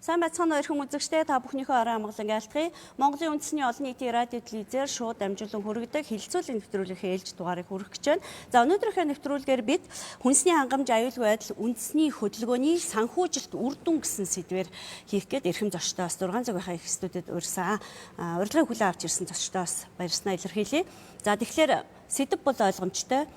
Сайн байцгаана уу эрхэм үзэгчдээ, та бүхнийхээ орой амгалан айлтгая. Монголын үндэсний олон нийтийн радио телевизээр шууд дамжуулан хүргэдэг хэлэлцүүлэг нэвтрүүлгийн ээлж дугаарыг хүргэх гэж байна. За, өнөөдрийнхөө нэвтрүүлгээр бид хүнсний хангамж, аюулгүй байдал, үндэсний хөдөлгөөний санхүүжилт үр дүн гэсэн сэдвээр хийх гээд эрхэм зочдоос 6 цагийнхаа их студид урьсан. Урилгыг хүлээн авч ирсэн зочдоос баярснаа илэрхийлье. За, тэгэхээр сэдэв бол ойлгомжтой.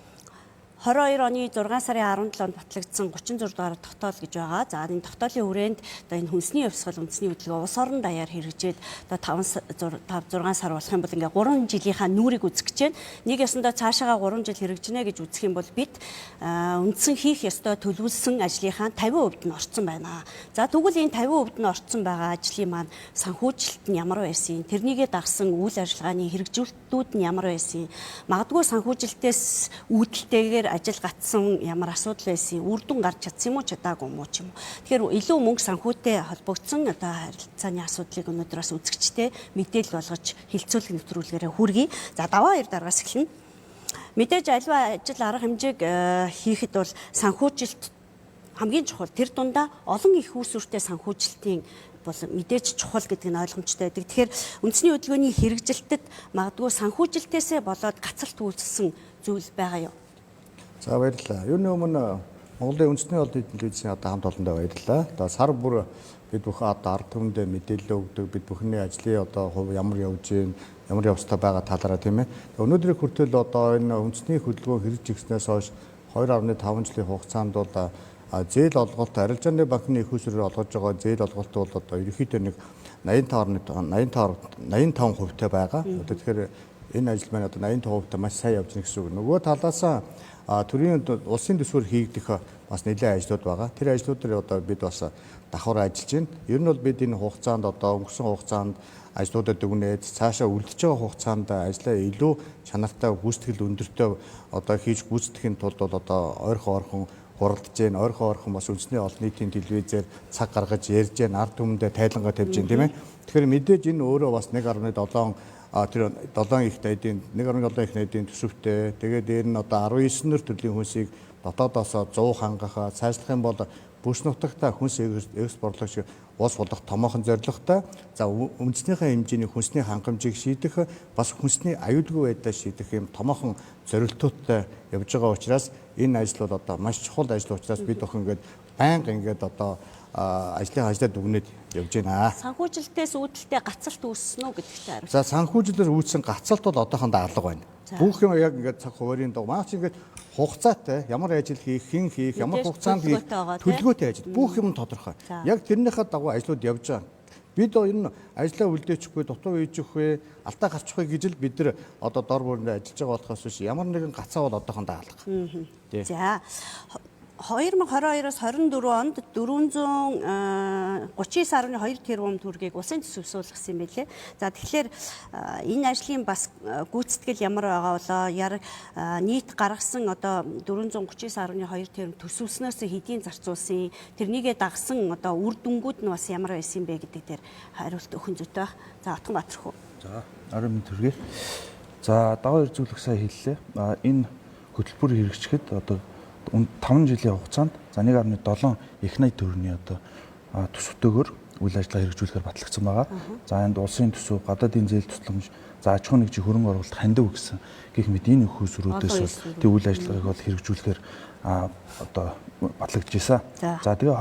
22 оны 6 сарын 17-нд батлагдсан 36 дугаар тогтоол гэж байгаа. За, энэ тогтоолын хүрээнд одоо энэ хүнсний хувьсгал, үндэсний хөдөлгөөн улс орон даяар хэрэгжээд одоо 5 5 6 сар болох юм бол ингээ 3 жилийнхаа нүүрийг үзэх гэж байна. Нэг ёсондоо цаашаага 3 жил хэрэгжинэ гэж үзэх юм бол бид үндсэн хийх ёстой төлөвлөсөн ажлынхаа 50% нь орцсон байна. За, тэгвэл энэ 50% нь орцсон байгаа ажлын маань санхүүжилт нь ямар байсан? Тэрнийгээ дагсан үйл ажиллагааны хэрэгжүүлэлтүүд нь ямар байсан? Магадгүй санхүүжилтээс үүдэлтэйгээр ажил гацсан ямар асуудал байсан, үр дүн гарч чадсан юм уу, чадаагүй юм уу ч юм уу. Тэгэхээр илүү мөнгө санхүүтэй холбогдсон одоо харилцааны асуудлыг өнөөдөр бас үзэгчтэй мэдээлэл болгож хэлэлцүүлэг нэвтрүүлгээрээ хүргэе. За, даваа хоёр дараагаас эхэлнэ. Мэдээж аливаа ажил арга хэмжээг хийхэд бол санхүүжилт хамгийн чухал. Тэр дундаа олон их үүсвэртэй санхүүжилтийн бол мэдээж чухал гэдэг нь ойлгомжтой байдаг. Тэгэхээр үндэсний хөдөлгөөний хэрэгжилтэд магадгүй санхүүжилтээсээ болоод гацалт үүссэн зүйл байгаа юу? За, баярлалаа. Юуны өмнө Монголын үндэсний олон нийтийн телевизийн одоо хамт олондоо баярлалаа. Одоо сар бүр бид бүхэн одоо ард түмэндээ мэдээлэл өгдөг. Бид бүхний ажлын одоо хувь ямар явж гин, ямар явцтай байгаа талаараа, тийм ээ. Өнөөдрийг хүртэл одоо энэ үндэсний хөдөлгөөн хэрэгжиж ирснээс хойш 2.5 жилийн хугацаанд бол зээл олголт, арилжааны банкны их усрээр олгож байгаа зээл олголт бол одоо ерөнхийдөө нэг 85.85 85 хувьтай байгаа. Одоо тэгэхээр энэ ажил маань одоо 85 хувьтай маш сайн явж байна гэсэн үг. Нөгөө талаас төрийн улсын төсвөр хийгдэх бас нэлээд ажлууд байгаа. Тэр ажлуудаар одоо бид бас давхар ажиллаж байна. Ер нь бол бид энэ хугацаанд, одоо өнгөрсөн хугацаанд ажлуудад дүгнээд, цаашаа үлдэж байгаа хугацаанд ажлаа илүү чанартай, гүйцэтгэл өндөртэй одоо хийж гүйцэтгэхийн тулд бол одоо ойрхон ойрхон хуралдаж байна. Ойрхон ойрхон бас үндэсний олон нийтийн телевизээр цаг гаргаж ярьж байна. Ард түмэндээ тайлангаа тавьж байна, тийм ээ. Тэгэхээр мэдээж энэ өөрөө бас 1.7, тэр 7 их найдын 1.7 их найдын төсөвтэй. Тэгээд дээр нь одоо 19 нөр төрлийн хүнсийг дотоодоос 100 хангахаа цаашлах юм бол бүс нутагта хүнс экспортлогч улс болох томоохон зорилготой. За, үндэснийхээ хэмжээний хүнсний хангамжийг шийдэх, бас хүнсний аюулгүй байдлаа шийдэх юм томоохон зорилтуудтай явж байгаа учраас энэ ажил бол одоо маш чухал ажил учраас бид бүхэн ингээд байнга ингээд одоо ажлын ажлаа дүгнээд явж байна. Санхүүжилтээс үүдэлтэй гацалт үүссэн үү гэдэгт хариу. За, санхүүжилтээр үүссэн гацалт бол одоохондоо алга байна. Бүх юм яг ингээд цаг хуваарийн дагуу маа чи ингээд хугацаатай ямар ажил хийх, хэн хийх, ямар хугацаанд хийх, төлөвлөгөөтэй ажил бүх юм тодорхой. Яг тэрнийхээ дагуу ажлууд явж байгаа. Бид энэ ажлаа үлдээчихгүй, дутуу хийчихгүй, алдаа гарчихгүй гэж л бид нар одоо дор бүрэндээ ажиллаж байгаа болохоос биш ямар нэгэн гацаа бол одоохондоо алга. За, 2022-оос 24 онд 439.2 тэрбум төгрөгийг улсын төсөв суулгасан юм билээ. За, тэгэхээр энэ ажлын бас гүйцэтгэл ямар байгаа болоо, яр нийт гаргасан одоо 439.2 тэрбум төсөвснөөс хэдийн зарцуулсан, тэрнийгээ дагсан одоо үр дүнгууд нь бас ямар байсан юм бэ гэдэг дээр хариулт өгөх зүйтэй байх. За, Отгон Баатархүү. За, орой мэнд төргий. За, даваа эрзүүлэх сая хэллээ. Энэ хөтөлбөр хэрэгжихэд одоо 5 жилийн хугацаанд за 1.7 их 80 төгрөгийн одоо төсөвтэйгээр үйл ажиллагаа хэрэгжүүлэхээр батлагдсан байгаа. За, энд улсын төсөв, гадаадын зээл тусламж, за аж ахуйн нэгжийн хөрөнгө оруулалт, хандив гэсэн гэх мэт энэ их усрүүдээс бол тэг үйл ажиллагааг бол хэрэгжүүлэхээр одоо батлагдж ирсэн. За, тэгээ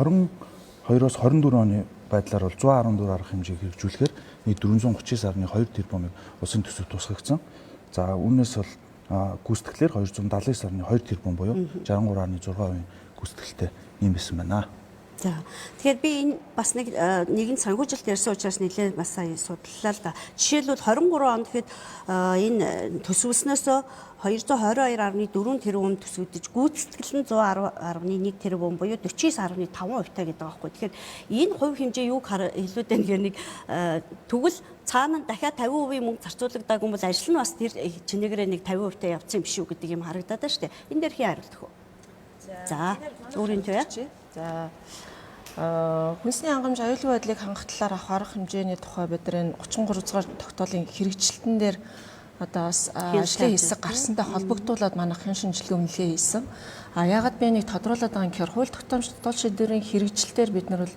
22-оос 24 оны байдлаар бол 114 арга хэмжээг хэрэгжүүлэхээр нийт 439.2 тэрбумыг улсын төсөв тусгагдсан. За, үүнээс бол гүйцэтгэлээр 279.2 тэрбум буюу 63.6% гүйцэтгэлтэй юм байсан байна. За, тэгэхээр би энэ бас нэг нэгэн санхүүжилт ярьсан учраас нэлээд бас сая судлаа л да. Жишээлбэл, 23 онд гэхэд энэ төсөвлснөөсөө 222.4 тэрбум төсөгдөж, гүйцэтгэл нь 110.1 тэрбум буюу 49.5% та гэдэг байгаа байхгүй. Тэгэхээр энэ хувь хэмжээ юуг хэлүүд байна гэхээр нэг тэгвэл цаана дахиад 50% мөнгө зарцуулагдаагүй бол ажил нь бас тэр чинээгээрээ нэг 50% та явцсан юм биш үү гэдэг юм харагдаад байна шүү дээ. Энэ дээр хэн хариулах вэ? За, өөрийн төе. За, хүнсний хангамж, аюулгүй байдлыг хангах талаар авах арга хэмжээний тухай бид нар энэ 33 дугаар тогтоолын хэрэгжилтэн дээр одоо бас ажлын хэсэг гарсантай холбогдуулаад манайх хяналт шинжилгээ үнэлгээ хийсэн. А яагаад би энийг тодруулаад байгаа юм гэхээр хууль тогтоомж дотоод шийдвэрийн хэрэгжилтээр бид нар бол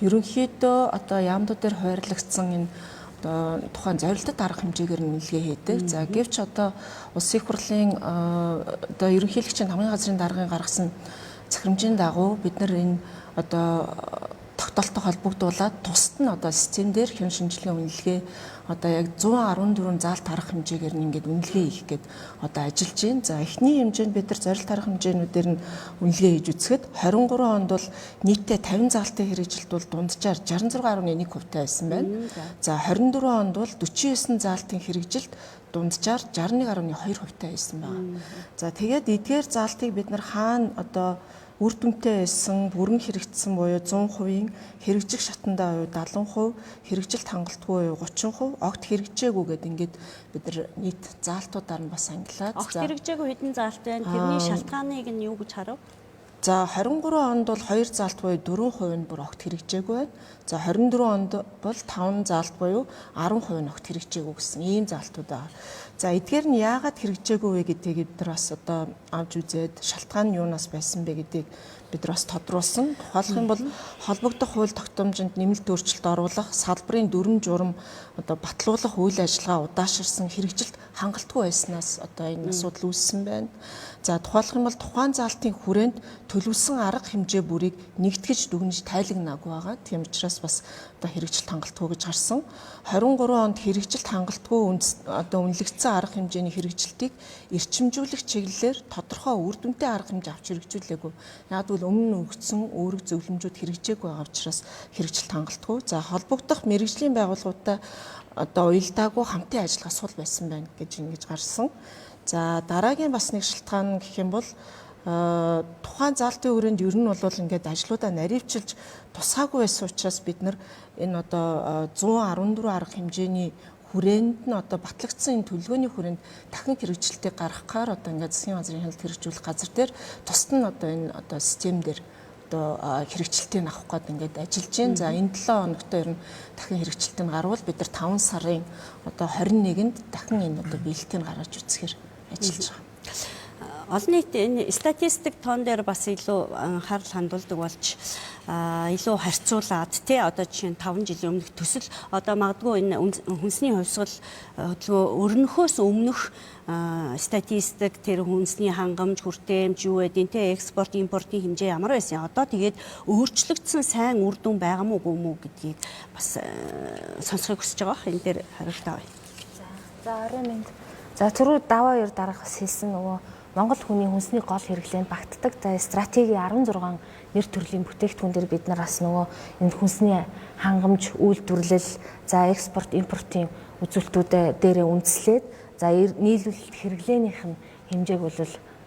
ерөнхийдөө одоо яамдууд дээр хуваарлагдсан энэ одоо тухайн зорилтод арга хэмжээгээр нь үнэлгээ хийдэг. За гэвч одоо улсын их хурлын одоо ерөнхийлөгчийн хамгийн газрын даргын гаргасан захирамжийн дагуу бид нар энэ одоо тогтоолттой холбогдуулаад тусад нь одоо систем дээр хяналт шинжилгээ үнэлгээ одоо яг 114 заалт арга хэмжээгээр нь ингээд үнэлгээ хийх гээд одоо ажиллаж байна. За эхний хэмжээнд бид нар зорилт арга хэмжээнүүдээр нь үнэлгээ хийж үзэхэд 23 онд бол нийтдээ 50 заалтын хэрэгжилт бол дунджаар 66.1% байсан байна. За 24 онд бол 49 заалтын хэрэгжилт дунджаар 61.2% байсан байна. За тэгээд эдгээр заалтыг бид нар хаана одоо үр дүнтэй байсан, бүрэн хэрэгжсэн буюу 100%-ийн хэрэгжих шатандаа буюу 70%, хэрэгжилт хангалтгүй буюу 30%, огт хэрэгжээгүй гэдэг ингээд бид нар нийт заалтуудаар нь бас ангилаад. Огт хэрэгжээгүй хэдэн заалт байна? Тэрний шалтгааныг нь юу гэж харав? За 23 онд бол 2 заалт буюу 4% нь бүр огт хэрэгжээгүй байна. За 24 онд бол 5 заалт буюу 10% нь огт хэрэгжээгүй гэсэн ийм заалтууд байгаа. За эдгээр нь яагаад хэрэгжээгүй вэ гэдгийг бид нар бас одоо авч үзээд шалтгаан нь юунаас байсан бэ гэдгийг бид нар бас тодруулсан. Тухайлах юм бол холбогдох хууль тогтоомжинд нэмэлт өөрчлөлт оруулах, салбарын дүрэм журам одоо батлуулах үйл ажиллагаа удаашарсан, хэрэгжилт хангалтгүй байснаас одоо энэ асуудал үүссэн байна. За тухайлах юм бол тухайн заалтын хүрээнд төлөвлөсөн арга хэмжээ бүрийг нэгтгэж дүгнэж тайлагнаагүй байгаа. Тийм учраас бас одоо хэрэгжилт хангалтгүй гэж гарсан. 23 онд хэрэгжилт хангалтгүй одоо үнэлэгдсэн арга хэмжээний хэрэгжилтийг эрчимжүүлэх чиглэлээр тодорхой үр дүнтэй арга хэмжээ авч хэрэгжүүлээгүй. Яг гэвэл өмнө нь өгсөн үүрэг зөвлөмжүүд хэрэгжээгүй байгаа учраас хэрэгжилт хангалтгүй. За холбогдох мэргэжлийн байгууллагуудтай одоо уялдаагүй хамтын ажиллагаа сул байсан байна гэж ингэж гарсан. За дараагийн бас нэг шалтгаан гэх юм бол тухайн заалтын өрөөнд ер нь бол ингээд ажлуудаа наривчилж тусгаагүй байсан учраас бид нар энэ одоо 114 арга хэмжээний хүрээнд нь одоо батлагдсан энэ төлөвлөгөөний хүрээнд дахин хэрэгжилтийг гаргахаар одоо ингээд засгийн газрын хяналт хэрэгжүүлэх газар дээр тусад нь одоо энэ одоо систем дээр одоо хэрэгжилтийг авах гээд ингээд ажиллаж байна. За энэ 7 хоногт ер нь дахин хэрэгжилтийг гарвал бид нар 5 сарын одоо 21-нд дахин энэ одоо биелэлтийг гаргаж үзэхээр ажиллаж байгаа. Олон нийт энэ статистик тоон дээр бас илүү анхаарал хандуулдаг болж илүү харьцуулаад тий одоо жишээ нь 5 жилийн өмнөх төсөл одоо магадгүй энэ хүнсний хувьсгал хөдөлгөөн өрнөхөөс өмнөх статистик тэр хүнсний хангамж хүртээмж юу гэдэг тий экспорт импортын хэмжээ ямар байсан одоо тэгээд өөрчлөгдсөн сайн үр дүн байгаа мó үгүй мүү гэдгийг бас сонсохыг хүсэж байгаа. Энэ дээр хариулт авъя. За орой минь. За түрүү даваа хоёр дарга бас хэлсэн нөгөө Монгол хүний хүнсний гол хэрэглээнд багтдаг. За стратеги 16 нэр төрлийн бүтээгдэхүүн дээр бид нар бас нөгөө энэ хүнсний хангамж, үйлдвэрлэл, за экспорт, импортын үзүүлэлтүүдээ дээрээ үндэслээд за нийлүүлэлт хэрэглээнийх нь хэмжээг бол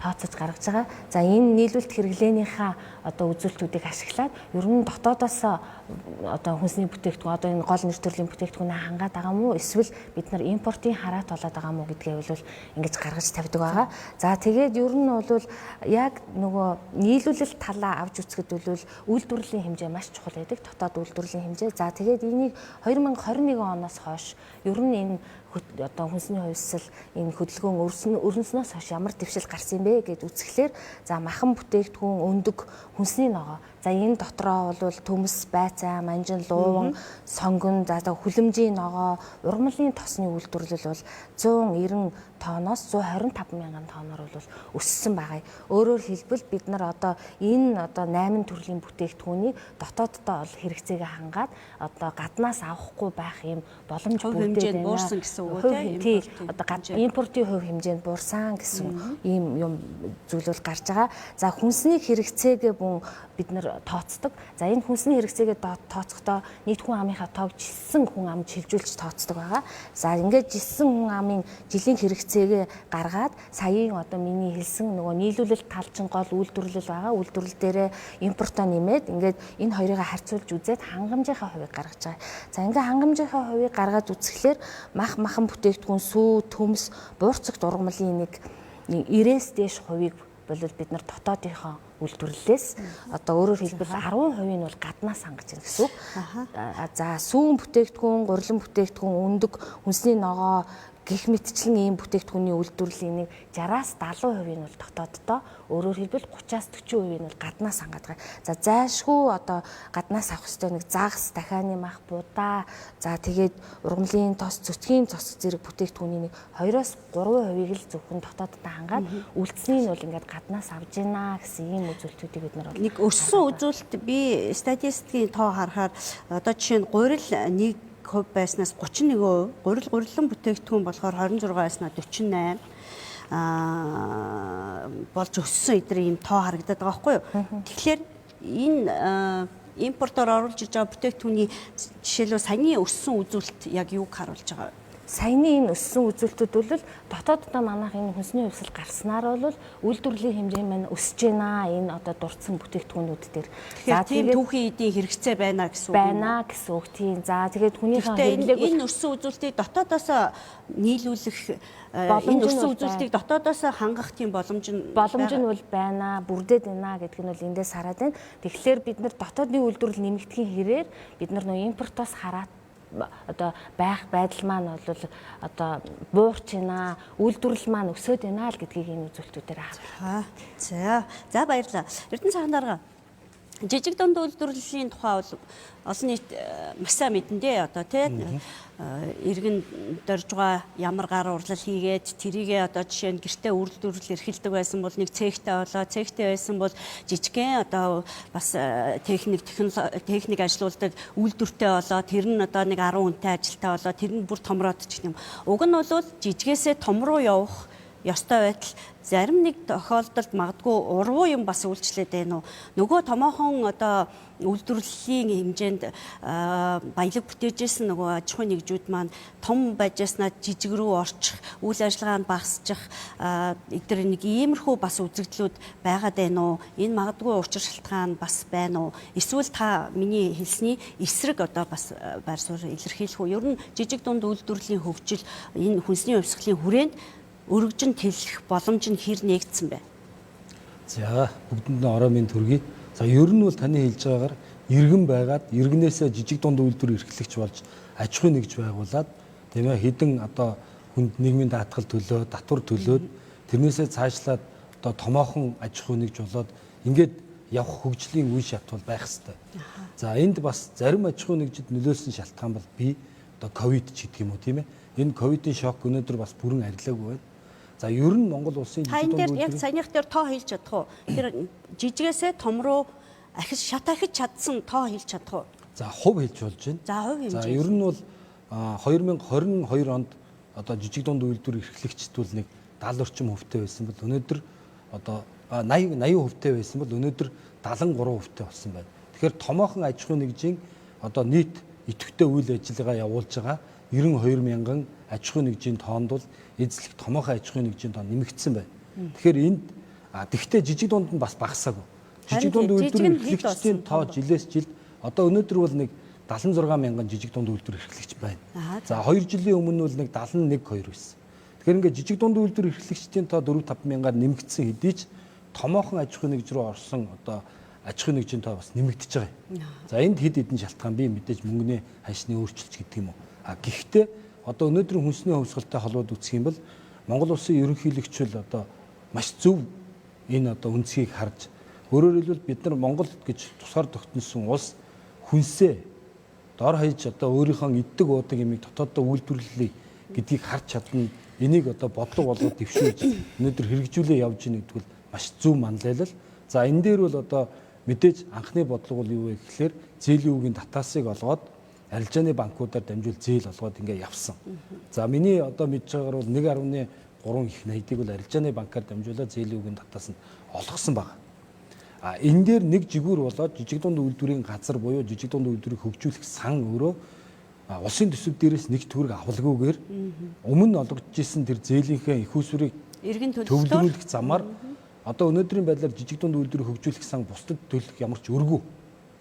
тооцож гаргаж байгаа. За энэ нийлүүлэлт хэрэглээнийхээ одоо үзүүлэлтүүдийг ашиглаад ер нь дотоодоос одоо хүнсний бүтээгдэхүүн одоо энэ гол нэр төрлийн бүтээгдэхүүнээ хангаад байгаа мó эсвэл бид нар импортын хараат болоод байгаа мó гэдгээ бол ингэж гаргаж тавьдаг байгаа. За тэгээд ер нь бол яг нөгөө нийлүүлэлт талаа авч үзэхэд бол үйлдвэрлэлийн хэмжээ маш чухал байдаг. Дотоод үйлдвэрлэлийн хэмжээ. За тэгээд энийг 2021 оноос хойш ер нь энэ одоо хүнсний хувьсэл энэ хөдөлгөөн өрнөснөөс хойш ямар дэвшил гарсан юм бэ гэж үзэхлээр за махан бүтээгдэхүүн, өндөг, хүнсний ногоо. За энэ дотроо бол төмс, байцаа, манжин, лууван, сонгон, за хүлэмжийн ногоо, урмлын тосны үйлдвэрлэл бол 190 тонноос 125 мянган тонноор бол өссөн байгаа. Өөрөөр хэлбэл бид нар одоо энэ одоо 8 төрлийн бүтээгдэхүүнийг дотооддоо бол хэрэгцээгээ хангаад одоо гаднаас авахгүй байх юм боломж бүрдээд байна. Буурсан гэсэн үг үү тий? Одоо импортын хувь хэмжээнд буурсан гэсэн ийм юм зүйл бол гарч байгаа. За хүнсний хэрэгцээгээ бүн бид нар тооцдог. За энэ хүнсний хэрэгцээгээ тооцохдоо нийт хүн амынхаа тоог жилсэн хүн ам шилжүүлж тооцдог байгаа. За ингээд жилсэн хүн амын жилийн хэрэгцээгээ гаргаад саяын одоо миний хэлсэн нөгөө нийлүүлэлт тал чинь гол үйлдвэрлэл байгаа. Үйлдвэрлэл дээрээ импортоо нэмээд ингээд энэ хоёрыг харьцуулж үзээд хангамжийнхаа хувийг гаргаж байгаа. За ингээд хангамжийнхаа хувийг гаргаад үзэхлээр мах махан бүтээгдэхүүн, сүү, төмс, буурцагт ургамлын нэг 90-ээс дээш хувийг бол бид нар дотоодынхоо үйлдвэрлэлээс одоо өөрөөр хэлбэл 10% нь бол гаднаас хангаж байна гэсэн үг. За сүүн бүтээгдэхүүн, гурилан бүтээгдэхүүн, өндөг, хүнсний ногоо, Гэх мэтчлэн ийм бүтээгдэхүүний үйлдвэрлэлийн нэг 60-аас 70% нь бол дотооддоо, өөрөөр хэлбэл 30-аас 40% нь бол гаднаас хангаад байгаа. За зайлшгүй одоо гаднаас авах ёстой нэг загас, дахианы мах, будаа, за тэгээд ургамлын тос, цөцгийн цос зэрэг бүтээгдэхүүний нэг 2-оос 3%-ийг л зөвхөн дотооддоо хангаад үлдсэнийг нь бол ингээд гаднаас авж гинэ гэсэн ийм үзүүлэлтүүдийг бид нар бол нэг өссөн үзүүлэлт би статистикийн тоо харахаар одоо жишээ нь гурил 1% байснаас 31%, гурил гурилан бүтээгдэхүүн болохоор 26 байснаа 48 болж өссөн эдгээр ийм тоо харагдаад байгаа байхгүй юу. Тэгэхээр энэ импортоор оруулж иж байгаа бүтээгдэхүүний жишээлбэл саяны өссөн үзүүлэлт яг юуг харуулж байгаа вэ? Саяны энэ өссөн үзүүлэлтүүд бол дотооддоо манайх энэ хүнсний хувьсэл гарснаар бол үйлдвэрлэлийн хэмжээ маань өсөж байна. Энэ одоо дурдсан бүтээгдэхүүнүүд дээр. За тийм түүхийн эдийн хэрэгцээ байна гэсэн үг. Байна гэсэн үг тийм. За тэгээд хүнийхээ хэрэглээг энэ өссөн үзүүлэлтийг дотоодоос нийлүүлэх энэ өссөн үзүүлэлтийг дотоодоос хангах тийм боломж нь бол байна, бүрдээд байна гэдг нь бол эндээс хараад байна. Тэгэхээр бид нар дотоодны үйлдвэрлэл нэмэгдэхийн хэрээр бид нар нөө импортоос хараад одоо байх байдал маань бол одоо буурч байна, үйлдвэрлэл маань өсөөд байна л гэдгийг энэ үзүүлэлтүүдээр харах. За. За баярлалаа. Эрдэнэ сайхан дарга. Жижиг дунд үйлдвэрлэлийн тухай бол олон нийт маш сайн мэдэн дээ одоо тий иргэн доржгаа ямар гар урлал хийгээд тэрийгээ одоо жишээ нь гэртээ үйлдвэрлэл эрхэлдэг байсан бол нэг цехтэй болоо цехтэй байсан бол жижигхэн одоо бас техник техник ажилуулдаг үйлдвэртэй болоо тэр нь одоо нэг 10 хүнтэй ажилтаа болоо тэр нь бүр томроод ч гэх юм. Уг нь бол жижигээсээ том руу явах ёстой байтал зарим нэг тохиолдолд магадгүй урвуу юм бас үйлчлээд байна уу? Нөгөө томоохон одоо үйлдвэрлэлийн хэмжээнд баялаг бүтээжсэн нөгөө аж ахуйн нэгжүүд маань том байжснаа жижиг рүү орчих, үйл ажиллагаа нь багасчих эдгээр нэг иймэрхүү бас үзэгдлүүд байгаад байна уу? Энэ магадгүй учир шалтгаан бас байна уу? Эсвэл та миний хэлсний эсрэг одоо бас байр суурь илэрхийлэх үү? Ер нь жижиг дунд үйлдвэрлэлийн хөгжил энэ хүнсний хувьсгалын хүрээнд өргөжин тэлэх боломж нь хэр нэгдсэн бэ? За бүгдэнд нь орой минь төргий. За ер нь бол таны хэлж байгаагаар иргэн байгаад иргэнээсээ жижиг дунд үйлдвэр эрхлэгч болж аж ахуй нэгж байгуулад тийм хэдэн одоо хүнд нийгмийн даатгал төлөө, татвар төлөөд тэрнээсээ цаашлаад одоо томоохон аж ахуй нэгж болоод ингээд явах хөгжлийн үе шат бол байх хэвээр. За энд бас зарим аж ахуй нэгжид нөлөөлсөн шалтгаан бол би одоо ковид ч гэдэг юм уу тийм. Энэ ковидын шок өнөөдөр бас бүрэн арилаагүй байна. За ер нь Монгол улсын жижиг дунд үйлдвэр яг саяных дээр тоо хэлж чадах уу? Тэр жижигээсээ том руу ахиж шат ахиж чадсан тоо хэлж чадах уу? За хувь хэлж болж байна. За хувь хэмжээ. За ер нь бол 2022 онд одоо жижиг дунд үйлдвэр эрхлэгчд бол нэг 70 орчим хувьтай байсан бол өнөөдөр одоо 80 80% байсан бол өнөөдөр 73% болсон байна. Тэгэхээр томоохон аж ахуйн нэгжийн одоо нийт идэвхтэй үйл ажиллагаа явуулж байгаа 92 мянган аж ахуйн нэгжийн тоонд бол эзлэх томоохон аж ахуйн нэгжийн тоо нэмэгдсэн байна. Тэгэхээр энд тэгтээ жижиг дунд нь бас багасаагүй. Жижиг дунд үйлдвэр эрхлэгчдийн тоо жилээс жилд одоо өнөөдөр бол нэг 76 мянган жижиг дунд үйлдвэр эрхлэгч байна. За 2 жилийн өмнө бол нэг 71 2 байсан. Тэгэхээр ингээд жижиг дунд үйлдвэр эрхлэгчдийн тоо 4 5 мянгаар нэмэгдсэн хэдий ч томоохон аж ахуйн нэгж рүү орсон одоо аж ахуйн нэгжийн тоо бас нэмэгдэж байгаа юм. За энд хэд хэдэн шалтгаан бий мэдээж мөнгөний ханшны өөрчлөлт гэдэг юм уу. А гэхдээ одоо өнөөдрийн хүнсний хувьсгалтай холбоод үзэх юм бол Монгол улсын ерөнхийлөгч бол одоо маш зөв энэ одоо үнцгийг харж өөрөөр хэлбэл бид нар Монгол гэж тусгаар тогтносон улс хүнсээ дор хаяж одоо өөрийнхөө иддэг уудаг юмыг дотооддоо үйлдвэрлэлээ гэдгийг харж чадна. Энийг одоо бодлого болгоод дэвшүүлж өнөөдөр хэрэгжүүлээ явж гин гэдэг бол маш зөв манлайлал. За энэ дээр бол одоо мэдээж анхны бодлого бол юу вэ гэхлээр зээлийн үгийн татаасыг олгоод арилжааны банкудаар дамжуул зээл олгоод ингээ явсан. За миний одоо мэдж байгаагаар бол 1.3 их 80-ыг бол арилжааны банкар дамжуулаад зээлийн үгийн татаас нь олгосон байна. А энэ дээр нэг жигүүр болоод жижиг дунд үйлдвэрийн газар буюу жижиг дунд үйлдвэрийг хөгжүүлэх сан өөрөө улсын төсөв дээрээс нэг төгрөг авалгүйгээр өмнө олгож исэн тэр зээлийнхээ их усүрийг эргэн төвлөрүүлэх замаар одоо өнөөдрийн байдлаар жижиг дунд үйлдвэрийг хөгжүүлэх сан бусдад төлөх ямар ч өргүү.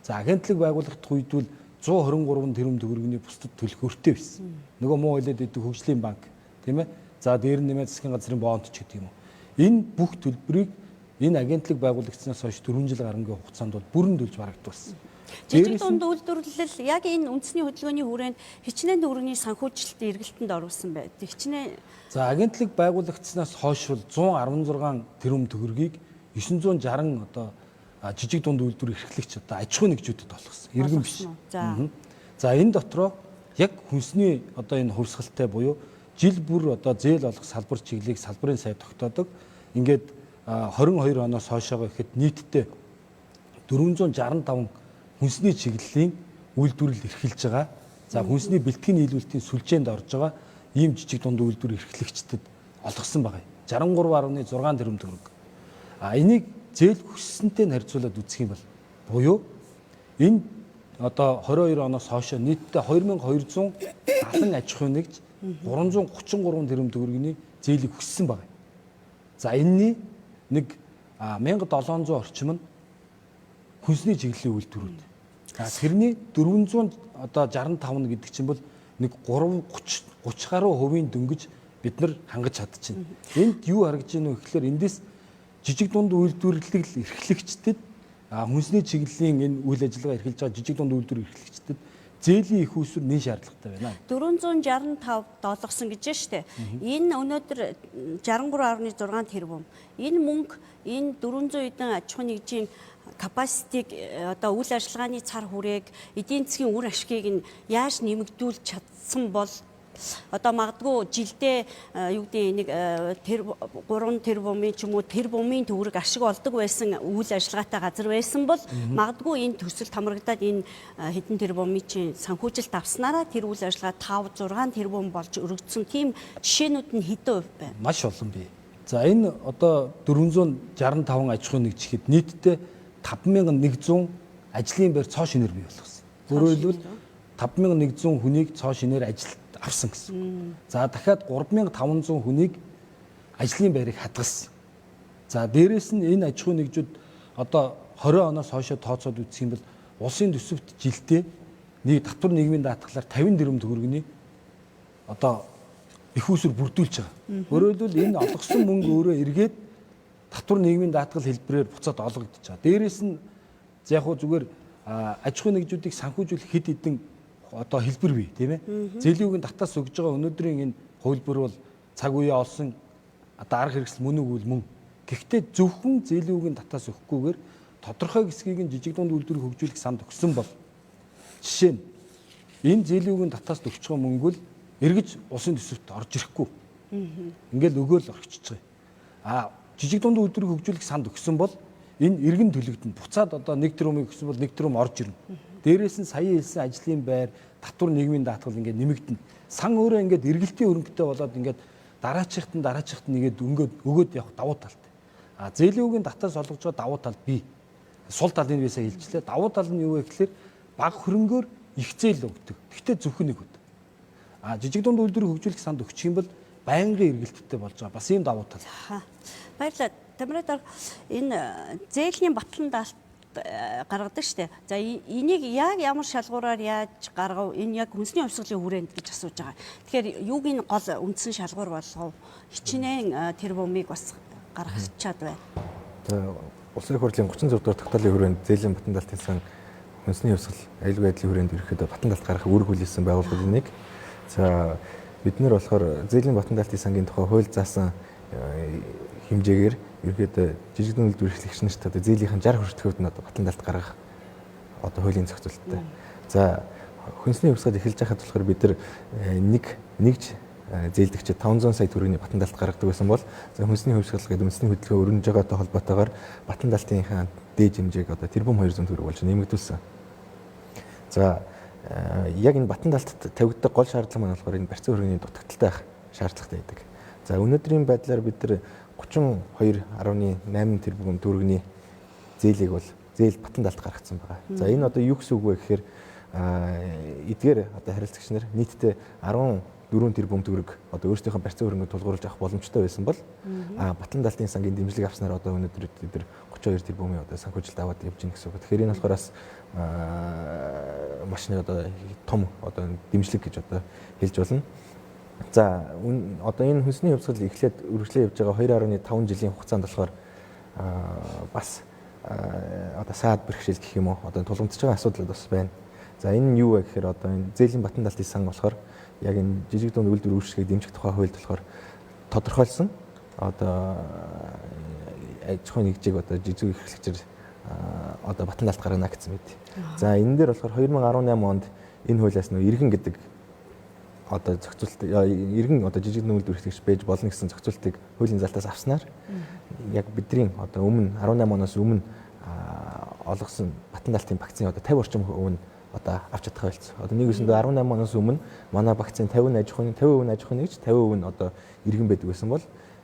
За агентлаг байгуулахт үед бол 123 тэрбум төгрөгийн бусдад төлөх өртөө байсан. Нөгөө муу хэлээд идэг хөгжлийн банк тийм ээ. За дээр нь нэмээд засгийн газрын бонд ч гэдэг юм уу. Энэ бүх төлбөрийг энэ агентлаг байгуулагдсанаас хойш 4 жил гарангийн хугацаанд бол бүрэн төлж барагдуулсан. Жижиг дунд үйлдвэрлэл яг энэ үндэсний хөдөлгөөний хүрээнд хичнээн төгрөгийн санхүүжилт эргэлтэнд оруулсан байд. Хичнээн. За, агентлаг байгуулагдсанаас хойш бол 116 тэрбум төгрөгийг 960 одоо жижиг дунд үйлдвэр эрхлэгч одоо аж ахуйн нэгжүүдэд олгосон. Иргэн биш. За, энэ дотроо яг хүнсний одоо энэ хувьсгалтай буюу жил бүр одоо зээл олох салбар чиглэлийг салбарын сайд тогтоодог. Ингээд 22 оноос хойшоогоо ихэд нийтдээ 465 хүнсний чиглэлийн үйлдвэрлэл эрхэлж байгаа. За, хүнсний бэлтгэн нийлүүлэлтийн сүлжээнд орж байгаа ийм жижиг дунд үйлдвэр эрхлэгчдэд олгосон байгаа. 63.6 тэрбум төгрөг. А энийг зээл хүссэнтэй нь харьцуулаад үзэх юм бол буюу энэ одоо 22 оноос хойш нийтдээ 2270 аж ахуйн нэгж 333 тэрбум төгрөгийн зээлийг хүссэн байгаа. За, энэний нэг 1700 орчим нь хүнсний чиглэлийн үйлдвэрүүд. За, тэрний 465 гэдэг чинь бол нэг 3 30 30 гаруй хувийн дөнгөж бид нар хангаж чадчихна. Энд юу харагдж байна вэ гэхээр эндээс жижиг дунд үйлдвэрлэлийг эрхлэгчдэд хүнсний чиглэлийн энэ үйл ажиллагаа эрхэлж байгаа жижиг дунд үйлдвэр эрхлэгчдэд зээлийн их усүр нэн шаардлагатай байна. 465 долгосон гэж байна шүү дээ. Энэ өнөөдөр 63.6 тэрбум. Энэ мөнгө энэ 400 хэдэн аж ахуйн нэгжийн капаситиг одоо үйл ажиллагааны цар хүрээг эдийн засгийн үр ашгийг нь яаж нэмэгдүүлж чадсан бол одоо магадгүй жилдээ юу гэдэг нэг тэр 3 тэрбумын ч юм уу тэрбумын төгрөг ашиг олдог байсан үйл ажиллагаатай газар байсан бол магадгүй энэ төсөл хамрагдаад энэ хэдэн тэрбумын чинь санхүүжилт авснараа тэр үйл ажиллагаа 5 6 тэрбум болж өргөдсөн тийм жишээнүүд нь хэдэн хувь байна? Маш олон бий. За, энэ одоо 465 аж ахуйн нэгж ихэд нийтдээ 5100 ажлын байр цоо шинээр бий болгосон. Өөрөөр хэлбэл 5100 хүнийг цоо шинээр ажилд авсан гэсэн. За, дахиад 3500 хүнийг ажлын байрыг хадгалсан. За, дээрэс нь энэ аж ахуйн нэгжүүд одоо 20 оноос хойшоо тооцоод үзэх юм бол улсын төсөвт жилдээ нэг татвар нийгмийн даатгалаар 50 тэрбум төгрөгийн одоо их усүр бүрдүүлж байгаа. Өөрөөр хэлбэл энэ олгосон мөнгө өөрөө эргээд татвар нийгмийн даатгал хэлбэрээр буцаад олгогдож байгаа. Дээрэс нь яг хуу зүгээр аж ахуйн нэгжүүдийг санхүүжүүлэх хэд хэдэн одоо хэлбэр бий, тийм ээ. Зээлийн үгийн татаас өгж байгаа өнөөдрийн энэ хувилбар бол цаг үеэ олсон одоо арга хэрэгсэл мөн үгүй мөн. Гэхдээ зөвхөн зээлийн үгийн татаас өгөхгүйгээр тодорхой хэсгийг нь жижиг дунд үйлдвэрийг хөгжүүлэх санд өгсөн бол жишээ нь энэ зээлийн үгийн татаас өгч байгаа мөнгө л эргэж улсын төсөвт орж ирэхгүй. Ингээл өгөөл орчиж байгаа. А жижиг дунд үйлдвэрийг хөгжүүлэх санд өгсөн бол энэ эргэн төлөгдөн. Буцаад одоо 1 тэрбумыг өгсөн бол 1 тэрбум орж ирнэ. Дээрээс нь сая хэлсэн ажлын байр, татвар нийгмийн даатгал ингээд нэмэгдэнэ. Сан өөрөө ингээд эргэлтийн хөрөнгөтэй болоод ингээд дараачихт нь нэгээд өнгөд өгөөд явах давуу талтай. А зээлийн үгийн татаас олгож байгаа давуу тал бий. Сул талыг би сая хэлжлээ. Давуу тал нь юу вэ гэхээр бага хөрөнгөөр их зээл өгдөг. Гэхдээ зөвхөн нэг өд. А жижиг дунд үйлдвэрийг хөгжүүлэх санд өгчих юм бол байнгын эргэлттэй болж байгаа. Бас ийм давуу тал. Баярлалаа. Тамираа энэ зээлийн батлан даалт гаргадаг штэ. За, энийг яг ямар шалгуураар яаж гаргав? Энэ яг хүнсний хувьсгалын хүрээнд гэж асууж байгаа. Тэгэхээр юуг нь гол үндсэн шалгуур болгов? Хичнээн тэрбумыг бас гаргачаад байна. За, Улсын их хурлын 36 дугаар тогтоолын хүрээнд зээлийн батан даалтын сан хүнсний хувьсгал аюулгүй байдлын хүрээнд ерөнхийдөө батан даалт гаргах үүрэг хүлээсэн байгууллагын нэг. За, бид нар болохоор зээлийн батан даалтын сангийн тухай хууль заасан хэмжээгээр ерөнхийдөө жижиг дунд үйлдвэр эрхлэгч нарт одоо зээлийнхэн 60 хүртэх хувьд нь одоо батлан даалт гаргах одоо хуулийн зохицуулттай. За, хүнсний хувьсгал эхэлж байхад болохоор бид нар нэг нэгж зээлдэгчид 500 сая төгрөгийн батлан даалт гаргадаг байсан бол за хүнсний хувьсгал гэдэг үндэсний хөдөлгөөн өрнөж байгаатай холбоотойгоор батлан даалтынхаа дээд хэмжээг одоо 1.200 төгрөг болж нэмэгдүүлсэн. За, яг энэ батлан даалтад тавигддаг гол шаардлага маань болохоор энэ барьцаа хөрөнгөний дутагдaltaй байх шаардлагатай байдаг. За, өнөөдрийн байдлаар бид нар 32.8 тэрбум төгрөгийн зээлийг бол зээл батлан даалт гаргацсан байгаа. За, энэ одоо юу гэсэн үг вэ гэхээр эдгээр одоо харилцагч нар нийтдээ 14 тэрбум төгрөг одоо өөрсдийнхөө барьцаа хөрөнгөнд тулгуурлаж авах боломжтой байсан бол батлан даалтын сангийн дэмжлэг авснаар одоо өнөөдөр бид нар 32 тэрбумын одоо санхүүжилт аваад явж гин гэсэн үг. Тэгэхээр энэ болохоор бас маш нэг одоо том одоо дэмжлэг гэж одоо хэлж болно. За, одоо энэ хүнсний хувьсгал эхлээд үргэлжлээ явж байгаа 2.5 жилийн хугацаанд болохоор бас одоо саад бэрхшээл гэх юм уу одоо тулгамдж байгаа асуудал бас байна. За энэ нь юу вэ гэхээр одоо энэ зээлийн батан далтын сан болохоор яг энэ жижиг дунд үйлдвэр үйлчлэгийг дэмжих тухай хуульд болохоор тодорхойлсон одоо аж ахуйн нэгжийг одоо жижиг эрхлэгчээр одоо батан далт гаргана гэсэн мэт. За энэ дээр болохоор 2018 онд энэ хуулиас нөө иргэн гэдэг одоо зохицуулт иргэн одоо жижиг үйлдвэр эрхлэгч байж болно гэсэн зохицуултыг хуулийн залтаас авснаар яг бидний одоо өмнө 18 оноос өмнө олгосон батан далтын вакцины одоо 50 орчим хувь нь одоо авч чадах байлцсан. Одоо нэг үсэндээ 18 оноос өмнө манай вакцины 50 аж ахуйн 50% аж ахуйн нэгж 50% нь одоо иргэн байдаг байсан бол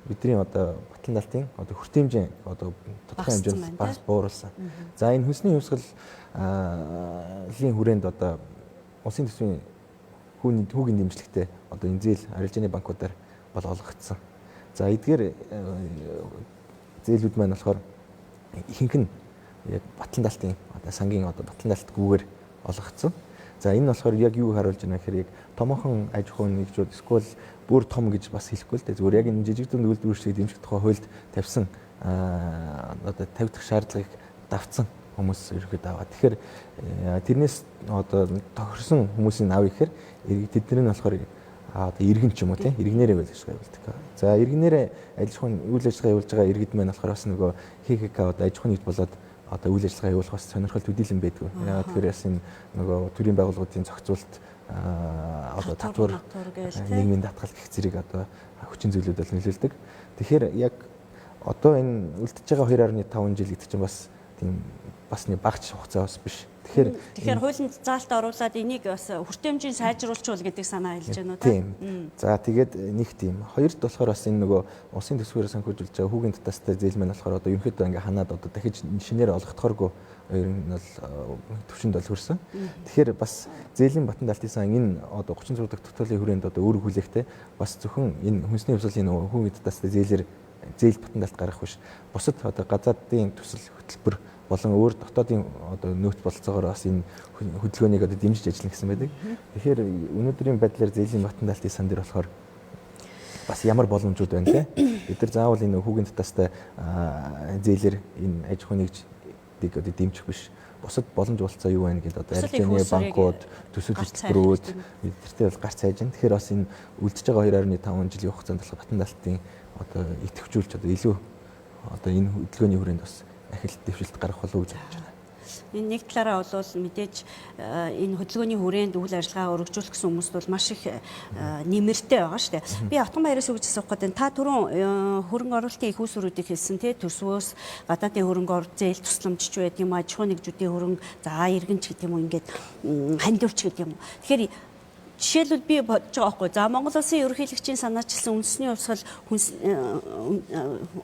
бидний одоо батлан далтын одоо хүртээмжийн одоо тодорхой хэмжээнд бас бууруулсан. За энэ хүнсний хувьсгалын хүрээнд одоо улсын төсвийн хүүгийн дэмжлэгтэй одоо энэ зээл арилжааны банкудаар бол олгогдсон. За эдгээр зээлүүд маань болохоор ихэнх нь яг батлан далтын одоо сангийн одоо батлан далтгүйгээр олгогдсон. За энэ нь болохоор яг юу харуулж байна гэхээр яг томоохон аж ахуйн нэгжүүд эсвэл бүр том гэж бас хэлэхгүй л дээ. Зүгээр яг энэ жижиг дунд үйлдвэр үйлчлэгийг дэмжих тухай хуульд тавьсан одоо тавигдах шаардлагыг давтсан хүмүүс ерөөхдөө аваа. Тэгэхээр тэрнээс одоо тохирсон хүмүүсийн авъя гэхээр тэдний нь болохоор одоо иргэн ч юм уу тийм иргэнээрээ үйл ажиллагаа явуулдаг. За иргэнээрээ аж ахуйн үйл ажиллагаа явуулж байгаа иргэд маань болохоор бас нөгөө ХХК одоо аж ахуйн нэгж болоод одоо үйл ажиллагаа явуулах бас сонирхол төдийлөн байдгүй. Яагаад тэгэхээр бас энэ нөгөө төрийн байгууллагуудын зохицуулалт одоо татвар нийгмийн даатгал гэх зэрэг одоо хүчин зүйлүүд бол нөлөөлдөг. Тэгэхээр яг одоо энэ үлдэж байгаа 2.5 жил гэдэг чинь бас тийм бас нэг багч хугацаа бас биш. Тэгэхээр хуулинд заалт оруулаад энийг бас хүртээмжийн сайжруулчвал гэдэг санаа хэлж байна уу та? Тийм. За тэгээд нэг тийм. Хоёрт болохоор бас энэ нөгөө улсын төсвөөр санхүүжүүлж байгаа хүүгийн татастай зээл маань болохоор одоо ерөнхийдөө ингээ ханаад одоо дахиж шинээр олгохдохооргүй ер нь бол төвшөнд бол хүрсэн. Тэгэхээр бас зээлийн батан далтын сан энэ одоо 36 дахь тогтоолын хүрээнд одоо үүрэг хүлээхтэй бас зөвхөн энэ хүнсний хувьсгалын нөгөө хүүгийн татастай зээлээр зээл батан далт гаргах биш. Бусад одоо газаадын төсөл хөтөлбөр болон өөр дотоодын одоо нөөц бололцоогоор бас энэ хөдөлгөөнийг одоо дэмжиж ажиллана гэсэн байдаг. Тэгэхээр өнөөдрийн байдлаар зээлийн батан далтын сан дээр болохоор бас ямар боломжууд байна те? Бид нар заавал энэ хүүгийн татастай зээлээр энэ аж ахуйн нэгжийг одоо дэмжих биш. Бусад боломж бололцоо юу байна гэдээ одоо арилжааны банкуд, төсөл хөтөлбөрүүд эдгэртэй бол гарц хайж байна. Тэгэхээр бас энэ үлдэж байгаа 2.5 жилийн хугацаанд болох батан далтын одоо идэвхжүүлж одоо илүү одоо энэ хөдөлгөөний хүрээнд бас ахилт дэвшилт гаргах болов уу гэж бодож байна. Энэ нэг талаараа бол мэдээж энэ хөдөлгөөний хүрээнд үйл ажиллагаа өргөжүүлэх гэсэн хүмүүст бол маш их нэмэртэй байгаа шүү дээ. Би Отгонбаяраас үгж асуух гэдэг. Та түрүүн хөрөнгө оруулалтын их усүрүүдийг хэлсэн тий, төсвөөс гадаадын хөрөнгө оруулалт зээл тусламж ч байд юм, аж ахуйн нэгжүүдийн хөрөнгө, за иргэн ч гэдэг юм уу, ингээд хандивч гэдэг юм уу. Тэгэхээр жишээлбэл би бодож байгаа байхгүй. За Монгол улсын ерөнхийлөгчийн санаачилсан үндэсний хувьсгал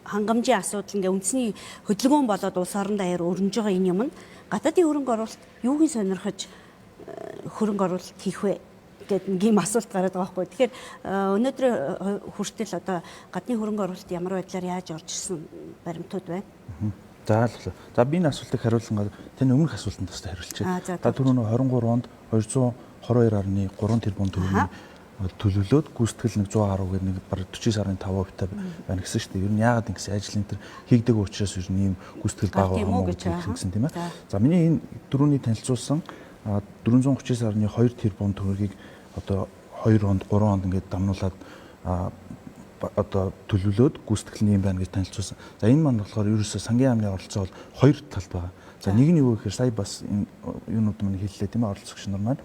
хангамжийн асуудал ингээ үндэсний хөдөлгөөн болоод улс орон даяар өрнөж байгаа энэ юм нь гадаадын хөрөнгө оруулалт юугийн сонирхож хөрөнгө оруулалт хийх вэ гэдэг нэг юм асуулт гараад байгаа байхгүй. Тэгэхээр өнөөдөр хүртэл одоо гадны хөрөнгө оруулалт ямар байдлаар яаж орж ирсэн баримтууд байна? За л. За би энэ асуултыг хариулсан таны өмнөх асуултанд бас хариулчих. Та түрүү 23 онд 222.3 тэрбум төгрөгийн төлөвлөөд гүйцэтгэл нэг 110 гэдэг нэг бараг 49.5% байна гэсэн шүү дээ. Ер нь яагаад ингэсэн ажил энэ төр хийгдэг учраас ер нь ийм гүйцэтгэл бага байгаа юм уу гэсэн тийм ээ. За миний энэ дөрөвний танилцуулсан 439.2 тэрбум төгрөгийг одоо 2 онд 3 онд ингээд дамнуулаад одоо төлөвлөөд гүйцэтгэл нь юм байна гэж танилцуулсан. За энэ маань болохоор ерөөсөө сангийн яамны оролцоо бол хоёр талд байгаа. За нэг нь юу гэхээр сая бас энэ юунууд маань хэллээ тийм ээ, оролцогч нар маань